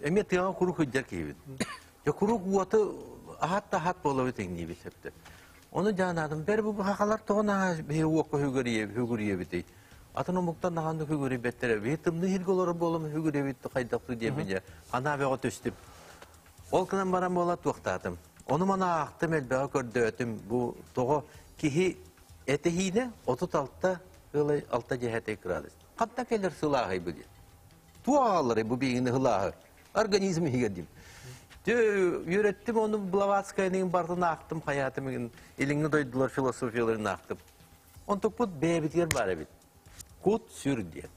Speaker 2: Эмиэ тыаҕа курук сылдьар киһибит. Дьэ курук уоту аһат да аһат буолабыт иҥниибит сөптө. Ону дьаанаатым, бэр бу хахалар тоҕо наһаа биһи уокка хүгүрүйэбитий? Атын омуктар наһааннык хүгүрүйбэттэрэ. Биһи тымныы сиргэ олорор буолам хүгүрүйэбит хайдахтыы диэбин дьэ. Анаа бөҕө түстүм. Ол гынан баран буола туохтаатым. Ону маны аахтым, элбэҕи көрдөөтүм. Бу тоҕо киһи этэһиинэ 36 ылай 6 дьэһэтэй кыраадыс. Ханта кэлэр сылааһый бу диэн. Туох аҕалларый бу биһигини сылааһы? Организм иһигэр диим. Дьэ үөрэттим ону Блаватскайныын бартын аахтым, хайаатым игин илиҥҥи дойдулар философияларын аахтым. Онтукпут бэйэбитигэр баар эбит. Кут-сүр диэн.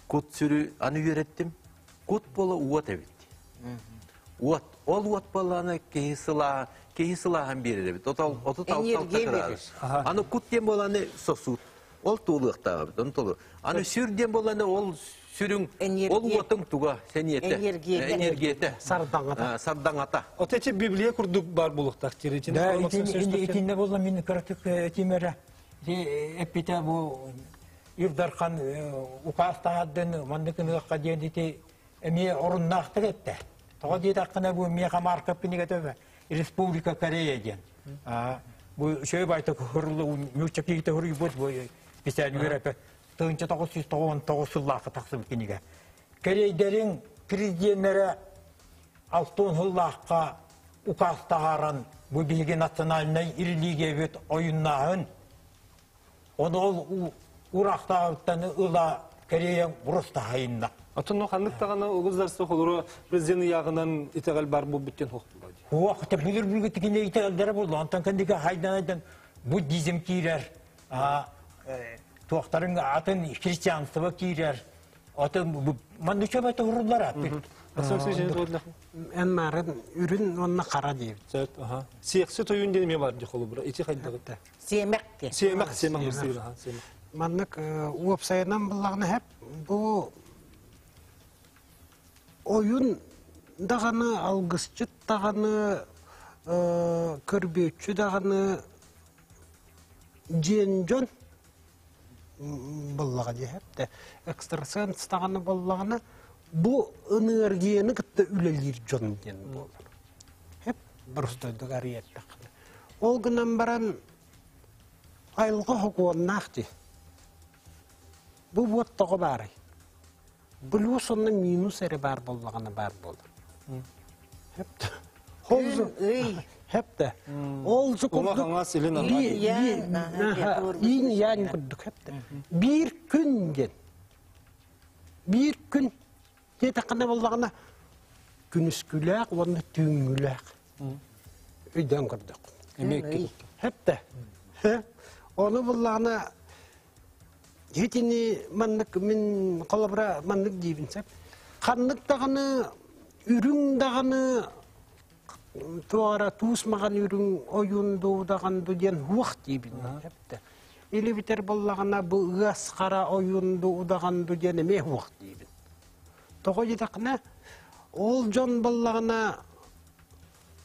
Speaker 2: Кут-сүрү аны үөрэттим. Кут буола уот эбит. Уот. Ол уот буоллаҕына киһи сылааһа, киһи сылааһын биэрэр эбит. 36 кыраадыс. Аны кут диэн буоланы сосуд. Ол туолуохтаах эбит. Оны толу. Аны сүр диэн буоллаҕына ол сүрүҥ, ол уотуҥ туга, сэниэтэ. Энергиятэ.
Speaker 7: Сардаҥата.
Speaker 2: Сардаҥата.
Speaker 1: От эти Библия курдук бар буолуохтаах
Speaker 3: Да, итиннэ буолла мин кыратык этим эрэ. Эппитэ бу Ил Дархан укаастаһардын маннык ыныахха диэн ити эмиэ оруннаахтык эттэ. Тоҕо диэтэххинэ бу миэхэ марка кинигэтэ Республика Корея диэн. Бу үчүгэй байтык хырылы нуучча киһитэ хуруйбут бу писатель үөрэпэ 1999 сыллаахха тахсыбыт кинигэ. Кэриэйдэриҥ президеннэрэ алтын сыллаахха укаас таһааран бу биһиги национальнай религиябыт ойуннааһын Ону ол ураахтааҕыттан ыла Корея бурустаһайынна.
Speaker 1: Оттон ханнык даҕаны государство холоро президент ыйааҕынан итэҕэл бар буолбут диэн хуох буолла дии.
Speaker 3: Хуох, те бүлүр бүлгү тикине итэҕэллэрэ буолла. Онтон кэннигэ хайдан-хайдан буддизм киирэр, туохтарын атын христианство киирэр. Атын манна чөбө туһуруллар аты.
Speaker 7: Эн марын үрүн уонна хара диэбит.
Speaker 1: Сөт, аха. Сиэкси тойун диэн эмиэ бар дии холобура. Ити хайдагытта?
Speaker 5: Сиэмэх диэн.
Speaker 1: Сиэмэх, сиэмэх мыстыыр, аха, сиэмэх.
Speaker 7: Маннык уопсайынан буллаҕына хэп бу ойун даҕаны алгысчыт даҕаны көрбүөччү даҕаны дьиэн дьон буллаҕа дии хэптэ экстрасенс даҕаны буоллаҕына бу энергияны кытта үлэлиир дьон диэн буолар хэп боростойдук арыйаттаххына Ол гынан баран айылҕа хокуоннаах дии. Бу уот тоҕо баарый? Плюс онно минус эрэ баар буоллаҕына баар буолар. Хэптэ. Хэптэ. Ол
Speaker 1: курдук
Speaker 7: иин яан курдук хэптэ. Биир күн диэн. Биир күн диэтэххинэ буоллаҕына күнүскүлээх уонна түүҥҥүлээх. Өйдөөн көрдөх. Хэптэ. Ону буллаҕына итини маннык мин холобура маннык диибин сөп. Ханнык даҕаны үрүҥ даҕаны туора туус маҕан үрүҥ ойуун дуу даҕан ду диэн уох диибин хэптэ. Или битэр буоллаҕына бу ыас хара ойуун ду удаҕан ду диэн эмиэ уох диибин. Тоҕо диэтэххинэ, ол дьон буоллаҕына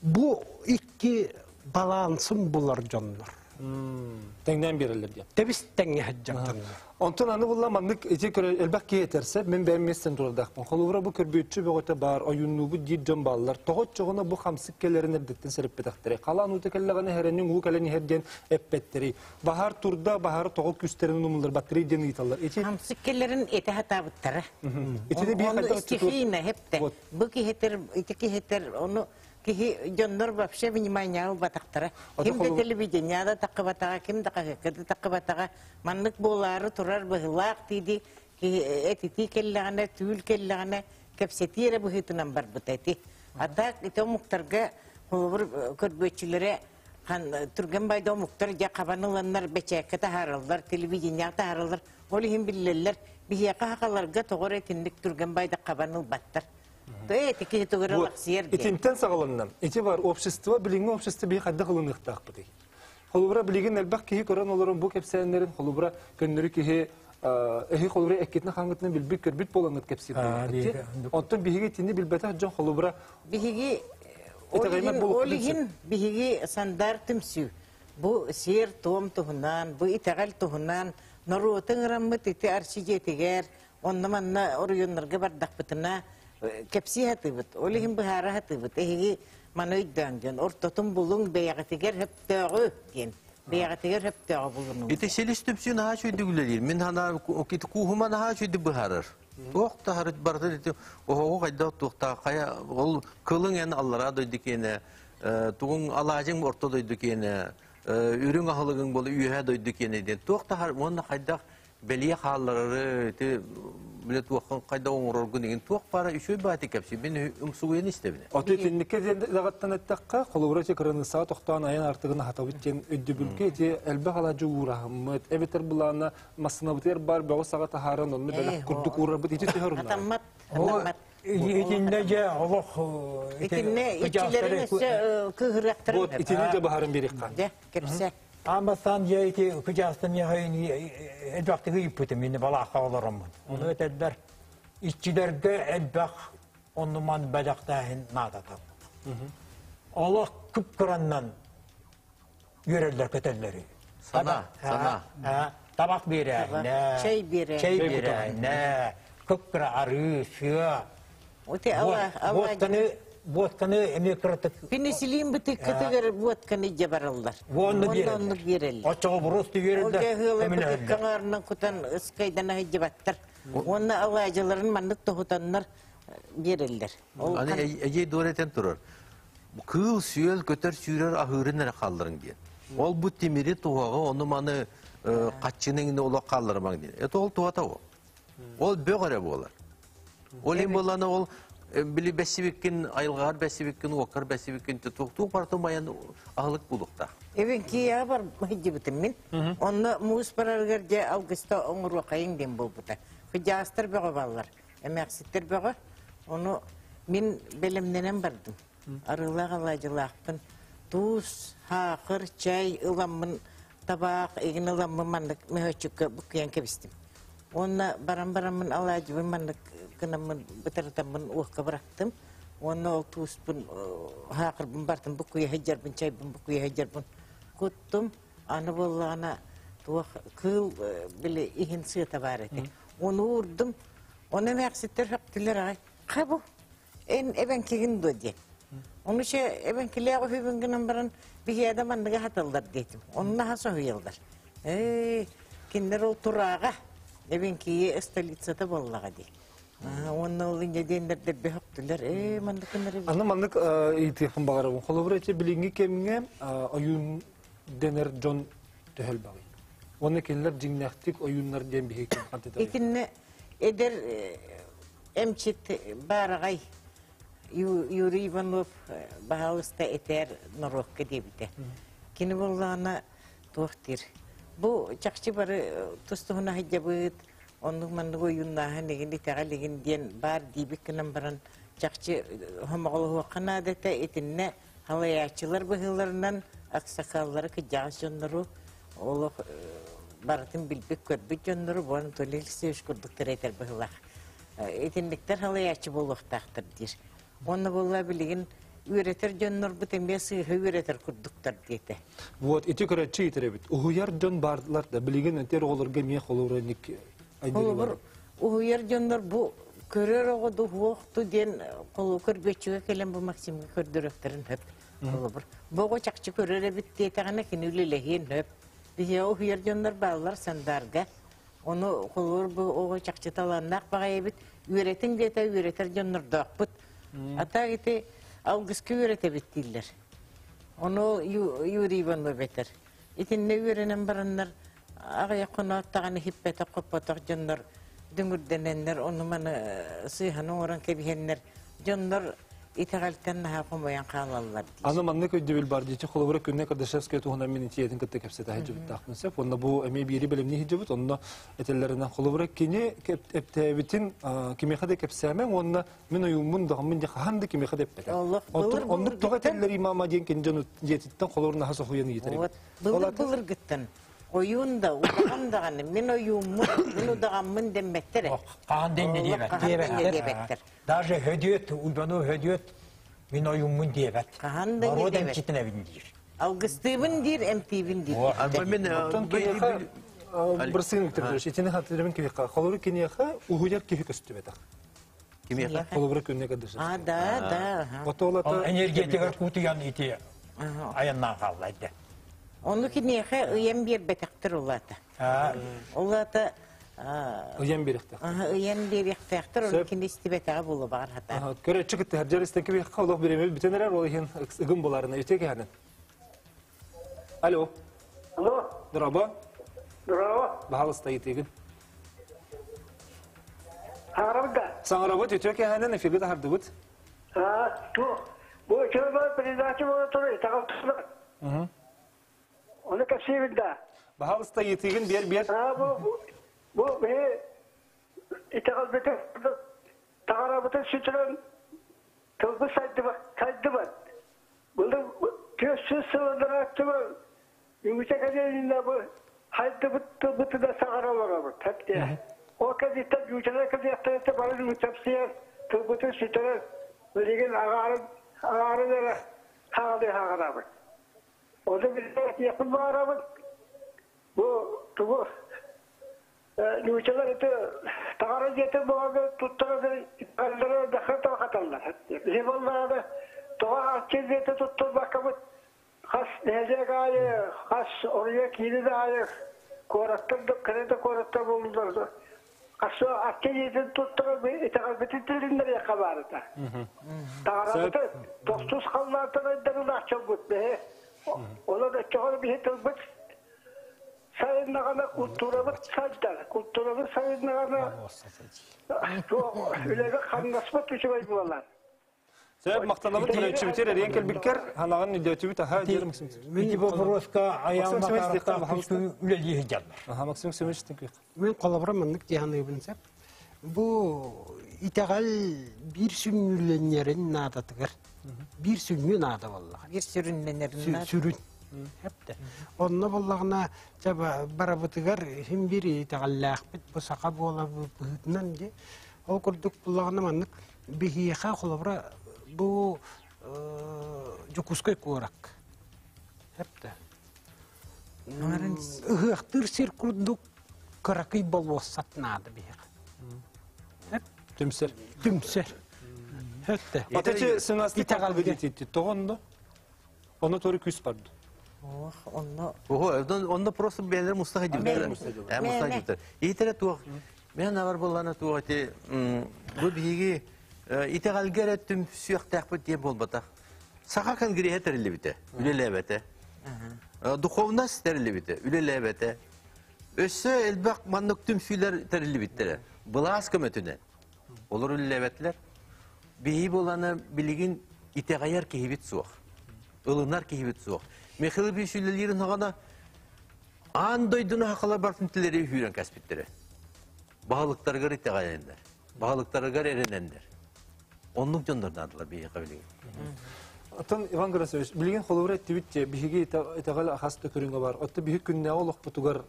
Speaker 7: бу икки балансын булар дьоннор.
Speaker 1: Тэҥнээн биэрэллэр диэн.
Speaker 7: Тэбис тэҥҥэ сылдьар
Speaker 1: Онтон аны булла маннык ити элбэх киһи этэрсэ, мин бэйэм миэстэн турардаахпын. Холобура бу көрбүөччү бөҕөтө баар, ойууннуубут диир дьон бааллар. Тоҕо оччоҕуна бу хамсык кэлэрин эрдэттэн сэрэппэтэхтэрэй. Халаан уута кэллэҕинэ эһэрэниҥ уу кэлэн иһэр диэн эппэттэрий. Баһаар турда, баһаары тоҕо күүстэрин умулларбаттарый диэн ыйыталлар. Ити
Speaker 5: Хамсык кэлэрин этэ сатаабыттара.
Speaker 1: Итини биир
Speaker 5: Ону стихийно хепте. Бу киһитер, ити киһитер, ону киһи дьоннор вообще внимание ылбатахтара. Ким да телевидение да таххыбатаҕа, ким да хаһыакка да таххыбатаҕа, маннык буолаары турар быһыылаах диди киһи этитии кэллэҕинэ, түүл кэллэҕинэ кэпсэтии эрэ быһыытынан барбыта ити. А так ити омуктарга холобур көрбүөччүлэрэ Түргэн байды омуктар дьэ хабан ыланнар бэчээккэ таһаараллар, телевидениеҕэ таһаараллар. Ол иһин биллэллэр, биһиэхэ сахаларга тоҕо эрэ итинник түргэн байды хабан ылбаттар. Ити киһи тугу эрэ лахсыйар диэн.
Speaker 1: Итинтэн саҕаланна. Ити бар общество, билиҥҥи общество биһи хайдах ылыныахтаахпытый? Холобура, билигин элбэх киһи көрөн олорон бу кэпсээннэрин, холобура, көннөрү киһи Эһи холобура эккитин хаҥытынан билбит көрбүт буолаҥҥыт кэпсиир. Оттон биһиги итини билбэтэх дьон холобура
Speaker 5: Биһиги ол иһин биһиги Сандар түмсүү бу сиэр-туом туһунан, бу итэҕэл туһунан норуоту ыҥыраммыт ити Арчы дьиэтигэр, онно-манна оройуоннарга бардахпытына кэпсии сатыыбыт. Ол иһин быһаара сатыыбыт. Эһиги маны өйдөөн дьон, ортотун булуҥ, бэйэҕитигэр сөптөөҕү диэн. Бэйэҕитигэр сөптөөҕү булунуҥ.
Speaker 2: Ити силис түмсүү наһаа үчүгэйдик үлэлиир. Мин санаа кууһума наһаа үчүгэйдик быһаарар. Туох да барытын ити оһоҕу хайдах туохтаах хайа ол кылыҥ эн аллараа дойду киэнэ тугуҥ алаадьыҥ орто дойду киэнэ үрүҥ аһылыгыҥ буола үөһээ дойду киэнэ диэн туох да уонна хайдах бэлиэ хаалларары ити билэ туоххун хайдах оҥороргун игин туох баара үчүгэй баати кэпсии мин умсугуйан истэбин.
Speaker 1: Оту итинникке даҕаттан эттэххэ, холобура ити кыраныыссаҕа тохтоон айан артыгын аһатабыт диэн өйдөбүлгэ ити элбэх алаадьы уураһыммыт, эбэтэр былаана массыынабытыгар баар бөҕү саҕа таһааран онно бэлэх курдук уурарбыт ити төһө оруннаах?
Speaker 5: Хатаммат,
Speaker 3: Ол
Speaker 5: хатаммат.
Speaker 3: итиннэ дьэ олох
Speaker 5: Итиннэ иччилэрин өссө кыыһырыахтарын
Speaker 1: Вот итини дьэ баһарын биэриэххэ.
Speaker 5: Дьэ, кэпсэ.
Speaker 3: Аан бастаан дьэ ити кыдьаастан миэхэ элбэхтик ыйыппытым мини балаахха олороммун. Ону этэллэр иччилэргэ элбэх оннуман бэлэхтээһин наадата. Олох кып-кыраннан үөрэллэр көтөллөрү.
Speaker 2: Сана, сана.
Speaker 3: Табах биэрээһинэ,
Speaker 5: Чэй биэрээһинэ.
Speaker 3: чэй биэрээһинэ, кып-кыра арыы, сыа.
Speaker 5: Оте ала ала
Speaker 3: Буотканы, буотканы эмиэ кыратык
Speaker 5: Пенициллин бытыккытыгар буотканы дьэ бараллар.
Speaker 3: Уонна
Speaker 5: Уонна оннук
Speaker 3: биэрэллэр.
Speaker 5: биэрэллэр.
Speaker 3: Оччоҕо буруосту
Speaker 5: Ол
Speaker 3: үөрэллэр,
Speaker 5: дьэ ыала
Speaker 3: көмөлөһөллөр.
Speaker 5: бытыккаҥарынан кутан ыскайдан аһыйдьыбаттар. Уонна алаадьыларын маннык тоһутаннар биэрэллэр. Ол
Speaker 2: Аны эдьиэй дуор этэн турар. Кыыл-сүөл көтөр-сүүрэр аһыырын эрэ хаалларыҥ диэн. Ол бу тимири туһаҕы ону маны хаччыны иҥни олох хаалларымаҥ диэн. Это ол туһата ол. Ол бөх эрэ буолар. Ол иһин буоллаҕына ол били бэссибиккин, айылҕаҕар бэссибиккин, уоккар бэссибиккин туох барыта умайан аһылык буолуохтаах.
Speaker 5: Эбэҥкиэҕэ бар сылдьыбытым мин. Онно муус барарыгар дьэ алгыста оҥоруохайыҥ диэн буолбута. Кыдьаастар бөҕө баллар. Эмээхситтэр бөҕө. Ону мин бэлэмнэнэн бардым. Арыылаах алаадьылаахпын. Туус, хаахыр, чай ыламмын, табаах игин ыламмын маннык мөһөөччүккэ буккуйан кэбистим. Уонна баран бараммын алаадьыбын маннык гынаммын бытарытаммын уокка бырахтым. Уонна ол тууспун, хаахырбын бартым буккуйа сылдьарбын, чайбын буккуйа сылдьарбын куттум. Аны буоллаҕына туох кыыл били иһин сыата баар этэ. Ону уурдум. Ону эмээхситтэр сөптүлэр аҕай. Ха бу, эн эбэҥкигин дуо диэн. Ону че эбэҥкилээх үһүбүн гынан баран биһиэдэ манныгы хатыллар диэтим. Онно аһа соһуйаллар. Ээ, кинилэр ол турааҕа эбэҥкийи столицата буоллаҕа дии. Уонна ол инньэ диэннэр дэрбэ хөктүлэр. Ээ, маннык гынар эбит.
Speaker 1: Аны маннык ыйытыахпын баҕарабын. Холобура, ити билиҥҥи кэмҥэ ойуун дэнэр дьон төһө элбэҕий? Уонна кинилэр дьиҥнээхтик ойууннар диэн биһиги ким хантытабыт?
Speaker 5: Итиннэ эдэр эмчит баараҕай Юрий Иванов баһаалыста этээр норуокка диэбитэ. Кини буоллаҕына туох диир? Бу чахчы бары тус-туһуна сылдьабыт, оннук-маннык ойууннааһын игин итэҕэл игин диэн баар диибит гынан баран чахчы хомоҕолоһуохха наада этэ итиннэ Халайааччылар быһыыларынан аксакаллары кырдьаҕас дьоннору олох барытын билбит-көрбүт дьоннору бу Анатолий Алексеевич курдуктар этэр быһыылаах. Итинниктэр халайааччы буолуохтаахтар диир. Уонна буолла билигин үөрэтэр дьоннорбут эмиэ сыыһа үөрэтэр курдуктар диэтэ.
Speaker 1: Вот ити көрөччү итэрэбит. Уһуйар дьон баардылар да билигин этэр оҕолорго эмиэ холобура ник
Speaker 5: Холобур, уһуйар дьоннор бу көрөр оҕо дуһуохту диэн холу көрбүөччүгэ кэлэн бу Максимҥа көрдөрүөхтэрин сөп. Холобур, бу оҕо чахчы көрөр эбит диэтэҕинэ кини үлэлэһиэн сөп. Биһиэхэ уһуйар дьоннор бааллар Сандаарга. Ону холобур бу оҕо чахчы талааннаах баҕайы эбит. Үөрэтиҥ диэтэ үөрэтэр дьоннордоохпут. А так ити алгыска үөрэтэбит дииллэр. Ону Юрий Иванов этэр. Итиннэ үөрэнэн бараннар аҕыйах хоноот даҕаны иһиппэтэх-хоппотох дьоннор дүҥүрдэнэннэр, ону-маны сыыһаны оҥорон кэбиһэннэр, дьоннор итэҕэлтэн наһаа хомойон хаалаллар диир.
Speaker 1: Аны маннык өйдөбүл бар дии. Холобура, Күннэй Кардашевская туһунан мин итиэтин кытта кэпсэтэ сылдьыбыттаахпын сөп. Онно бу эмиэ биири бэлэмнии сылдьыбыт. Онно этэллэринэн холобура, кини эптээбитин кимиэхэ да кэпсээмэҥ уонна мин ойууммун даҕаммын дьэ хаһан да кимиэхэ да эппэтэ.
Speaker 5: Былыр
Speaker 1: Оннук тоҕо этэллэр имама диэн кини дьону дьиэтиттэн холобур наһаа соһуйан ыйытар эбит.
Speaker 5: Былыр былыргыттан. Ойуун да, удаҕан даҕаны, мин ойууммун, мин удаҕаммын дэммэттэр ээ.
Speaker 3: Хаһан дэннэ диэбэттэр.
Speaker 5: диэбэттэр.
Speaker 3: Даже хөдүөт, уйбану хөдүөт, мин ойууммун диэбэт.
Speaker 5: Хаһан да
Speaker 3: Норуот
Speaker 5: диэбэт.
Speaker 3: эмчитинэбин диир.
Speaker 5: Алгыстыыбын диир, эмтиибин диир.
Speaker 2: Арба мен
Speaker 1: Оттон киһиэхэ Бырсыгын Виктор Петрович, итини хатырыбын киһиэхэ, холобур киниэхэ уһуйар киһи көстүбэтэх.
Speaker 2: Кимиэхэ?
Speaker 1: Холобура күнне кадыша.
Speaker 5: А, да, да.
Speaker 1: Отолата
Speaker 3: Энергетигэр кутуйан ити айаннаан хаалла айды.
Speaker 5: Ону киниэхэ ыйан биэрбэтэхтэр улаата. Улаата
Speaker 1: ыйан биэриэхтээх.
Speaker 5: Ыйан биэриэхтээхтэр, ону кини истибэтэҕэ буолуо баҕар хата.
Speaker 1: Көрөччү кытта хардьар истэн кибиэхэ олох биремил бүтэн эрэр, ол иһин ыгым буларына үтө кэһэнин. Алло.
Speaker 6: Алло.
Speaker 1: Дороба.
Speaker 6: Дороба.
Speaker 1: Баһалыста ыйытыгын.
Speaker 6: Саҥарабыт да?
Speaker 1: Саҥарабыт, үтүө кэһэнин эфиргэ таһардыбыт.
Speaker 6: Аа, туох? Бу үчүгэй передача буола турар, итэҕэл туһунан. Ону кэпсиибин да.
Speaker 1: Баһалыста ыйытыгын биэр-биэр.
Speaker 6: Аа, бу бу биһи итэҕэлбитин таҥарабытын сүтүрэн тылбыт сайдыбат, сайдыбат. Былыр 400 сылынан өттүгэр үгүсэ кэлиэнинэ бу хайдыбыт тылбытына саҥара олоробут. Хэптиэ. Ол кэнниттэн нуучалар кэлиэхтэриттэн бары нууччамсыйар тылбытын сүтэрэр билигин аҕаарын аҕаарын эрэ хаалыы хаҕарабыт. Ону билигин этиэхпин баҕарабын. Бу тугу нуучалар ити таҥара дьиэтин буолан туттаран итэҕэллэрэ дахха тарҕаталлар. Биһи буоллаҕына тоҕо арчы дьиэтэ туттарбаккабыт хас нэһилиэк аайы, хас оройуон киинин аайы куораттар да кэрэ да куораттар буоллулар хас арчы дьиэтин туттаран итэҕэлбитин тилиннэриэххэ баарыта. Таҥарабыты тохсус халлаантан айдарылаах дьоммут биһи. Онон оччоҕо биһи тылбыт сайыннаҕына култуурабыт сайдар. Култуурабыт сайыннаҕына туох үлэбит хамнаспыт үчүгэй буолар.
Speaker 1: Сөп, махтанабыт көрөөччүбүтүгэр эриэн кэлбиккэр, ханаҕын өйдөөтүбүт аха диэр Максим.
Speaker 3: Мин вопроска аян Макаровтаах үлэлии сылдьаллар.
Speaker 1: Аха, Максим Максимович тинкүйэх.
Speaker 7: Мен холобура маннык диһаныыбын сеп. Бу итэҕэл биир сүнньүлэннэрин наадатыгар биир сүнньү наада буоллаҕа.
Speaker 5: Биир сүрүннэнэрин наада.
Speaker 7: Сүрүн. Хепте. Онно буоллаҕына чэ барабытыгар син биир итэҕэллээхпит бу саха буола быһыытынан ди. Ол курдук буоллаҕына маннык биһиэхэ холобура бу Дьокуускай куорак. Хепте. Ыһыахтыыр сир курдук кыракый болуоссат наада биһиэхэ.
Speaker 1: Түмсэр.
Speaker 7: Түмсэр. Хөттө.
Speaker 1: Отече сыҥасты итэҕэлбит тоҕонно Ону тору күс барды.
Speaker 5: Ох, онно
Speaker 2: Ого, онно просто бээлер мустах идибиттер. Мустах идибиттер. Итере туох. Мен навар боллана туох ити бу биһиги итэҕэлгэ эрэ түмсүөхтээхпит диэн буолбатах. Саха конгреһа тэриллибитэ, үлэлээбэтэ. Духовность тэриллибитэ, үлэлээбэтэ. Өссө элбэх маннык түмсүүлэр тэриллибиттэрэ. Былаас көмөтүнэн. Олор үлэлээбэтилэр. Биһи буоланы билигин итэҕэйэр киһибит суох. Ылынар киһибит суох. Михаил Ильич үлэлиирин хаҕана аан дойдуну хахалар бартын тилэри үүрэн кэспиттэрэ. Баһылыктарыгар итэҕэйэннэр, баһылыктарыгар эрэнэннэр. Оннук дьоннор наадалар биһиэхэ билигин.
Speaker 1: Оттон Иван Грасович, билигин холобура эттибит биһиги итэҕэл хас да көрүҥэ бар. Отто биһи күннээҕи олохпутугар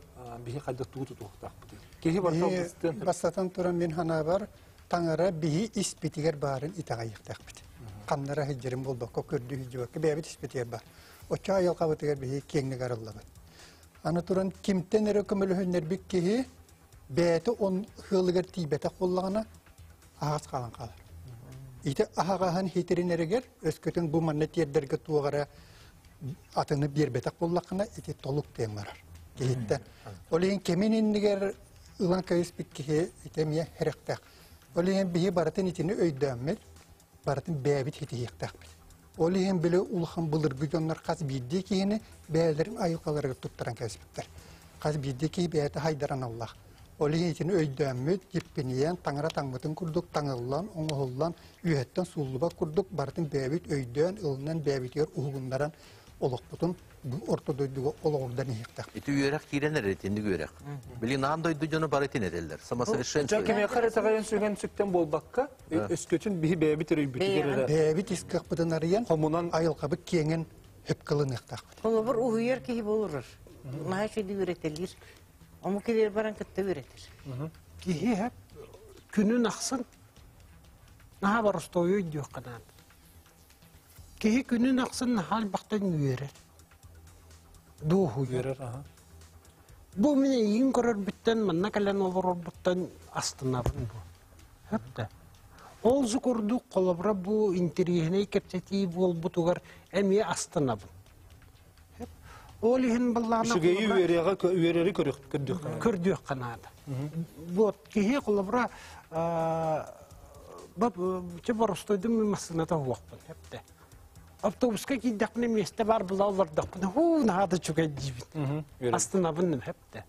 Speaker 1: биһи хайдах тугу тутуохтаахпытый? Киһи барыта
Speaker 4: Бастатан туран мин санаабар таҥара биһи испитигэр баарын итэҕэйиэхтээхпит. Ханнара сылдьарын буолбакка, көрдүү сылдьыбакка бэйэбит испитигэр бар. Оччо айылҕабытыгар биһи киэҥник арыллабыт. Аны туран кимтэн эрэ көмөлөһүннэрбит киһи бэйэтэ он ыалыгар тиийбэтэх буоллаҕына аһаҕас хаалан хаалар. Ити аһаҕаһын хитиринэригэр өскөтүн бу манна тиэрдэргэ туох эрэ атыны биэрбэтэх буоллаххына ити толук диэн барар киһиттэн. Ол иһин кэмин иннигэр ылан кэбиспит киһи ити эмиэ сэрэхтээх. Ол иһин биһи барытын итини өйдөөммүт, барытын бэйэбит ситиһиэхтээхпит. Ол иһин били улахан былыргы дьоннор хас биирдии киһини бэйэлэрин айылҕаларыгар туттаран кэбиспиттэр. Хас биирдии киһи бэйэтэ хайдар аналлаах. Ол иһин итини өйдөөммүт, дьиппинийэн, таҥара таҥмытын курдук таҥыллан, оҥоһуллан, үөһэттэн сууллубат курдук барытын бэйэбит өйдөөн, ылынан бэйэбитигэр уһугуннаран олохпутун бу орто дойдуга олоҕурдан иһиэхтээх.
Speaker 2: Ити үөрэх киирэн эрэр итинник үөрэх. Билигин аан дойду дьоно бары итин этэллэр. Самосовершенствование.
Speaker 1: Кимиэхэ эрэ итэҕэйэн сүгэн сүктэн буолбакка, өскөтүн биһи бэйэбит өрөйбүтүгэр эрэ.
Speaker 4: Бэйэбит ис кыахпытын арыйан,
Speaker 1: хомунан
Speaker 4: айылҕабыт киэҥин хөп кылыныахтаахпыт.
Speaker 5: Холобур, уһуйар киһи болурur. Наһаа үчүгэй үөрэтэлиир. Ому кэлэр баран кытта үөрэтэр.
Speaker 7: Киһи хеп күнүн ахсын наһаа боростуойу өйдүөххэ наада. Киһи күнүн ахсын наһаа элбэхтэн үөрэр. Дуоһуйар.
Speaker 1: Үөрэр, аха.
Speaker 7: Бу мин эйигин көрөрбүттэн, манна кэлэн олорорбуттан астынабын бу. Хөптө. Ол курдук холобура бу интэриэһинэй кэпсэтии буолбутугар эмиэ астынабын. Ол иһин баллаана
Speaker 1: Үчүгэйи үөрэҕи үөрэри көрдүөххэ.
Speaker 7: Көрдүөххэ наада. Вот киһи холобура чэ боростойдум мин массыыната уохпун хэптэ. Автобуска киирдэхпинэ миэстэ баар була олордохпуна хуу наһаа да үчүгэй диибин. Астынабын хэптэ.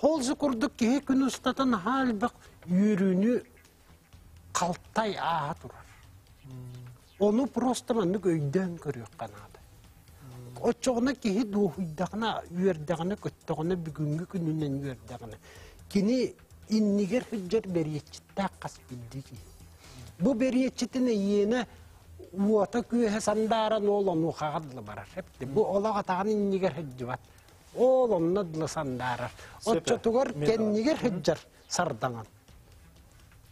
Speaker 7: Ол курдук киһи күн устата наһаа элбэх үөрүүнү халтай ааһа турар. Ону просто маннык өйдөөн көрүөххэ наада. Оччоҕуна киһи дуоһуйдаҕына, үөрдэҕинэ, көттөҕүнэ, бүгүҥҥү күнүнэн үөрдэҕинэ, кини иннигэр сылдьар бэриэччиттээх хас биирдии киһи. Бу бэриэччитин эйиэнэ уота-күөһэ сандааран ол онуохаҕа дылы барар. Бу олох атаҕын иннигэр сылдьыбат. Ол онно дылы сандаарар. Оччотугар кэннигэр сылдьар сардаҥан.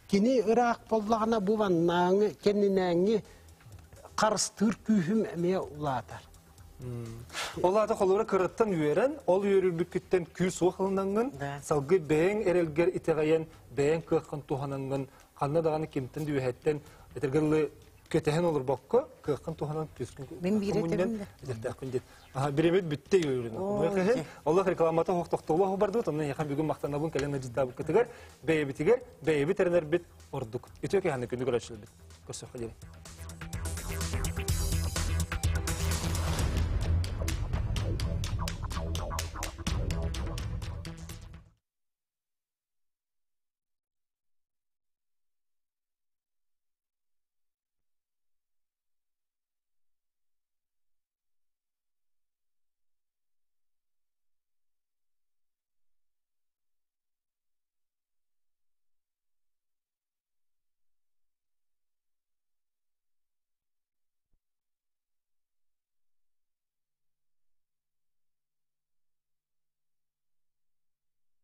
Speaker 7: Кини ыраах буоллаҕына бу маннааҥы кэннинээҥҥи харыстыыр күүһүм эмиэ улаатар.
Speaker 1: Ол аата холобура кыраттан үөрэн, ол үөрүүрбүккүттэн күүс-уох ылынаҥҥын, салгыы бэйэҥ эрэлгэр итэҕэйэн, бэйэҥ кыаххын туһанаҥҥын, ханна даҕаны кимтэн да үөһэттэн этэргэ дылы көтөһөн олорбокко, кыаххын туһанан түскүн
Speaker 5: Мин биир этэбин да.
Speaker 1: Этэрдээхпин диэн. Биремит бүтте үөрүнэ. Мыхыһын Олох рекламата хохтохтолох бардыбыт, онно эйиэхэ бүгүн махтанабын кэлэн ыдьыттаабыккытыгар, бэйэбитигэр, бэйэбит эрэнэрбит ордук. Үтүө киһини күндү көрөөччүлэрбит. Көрсөххө диэри.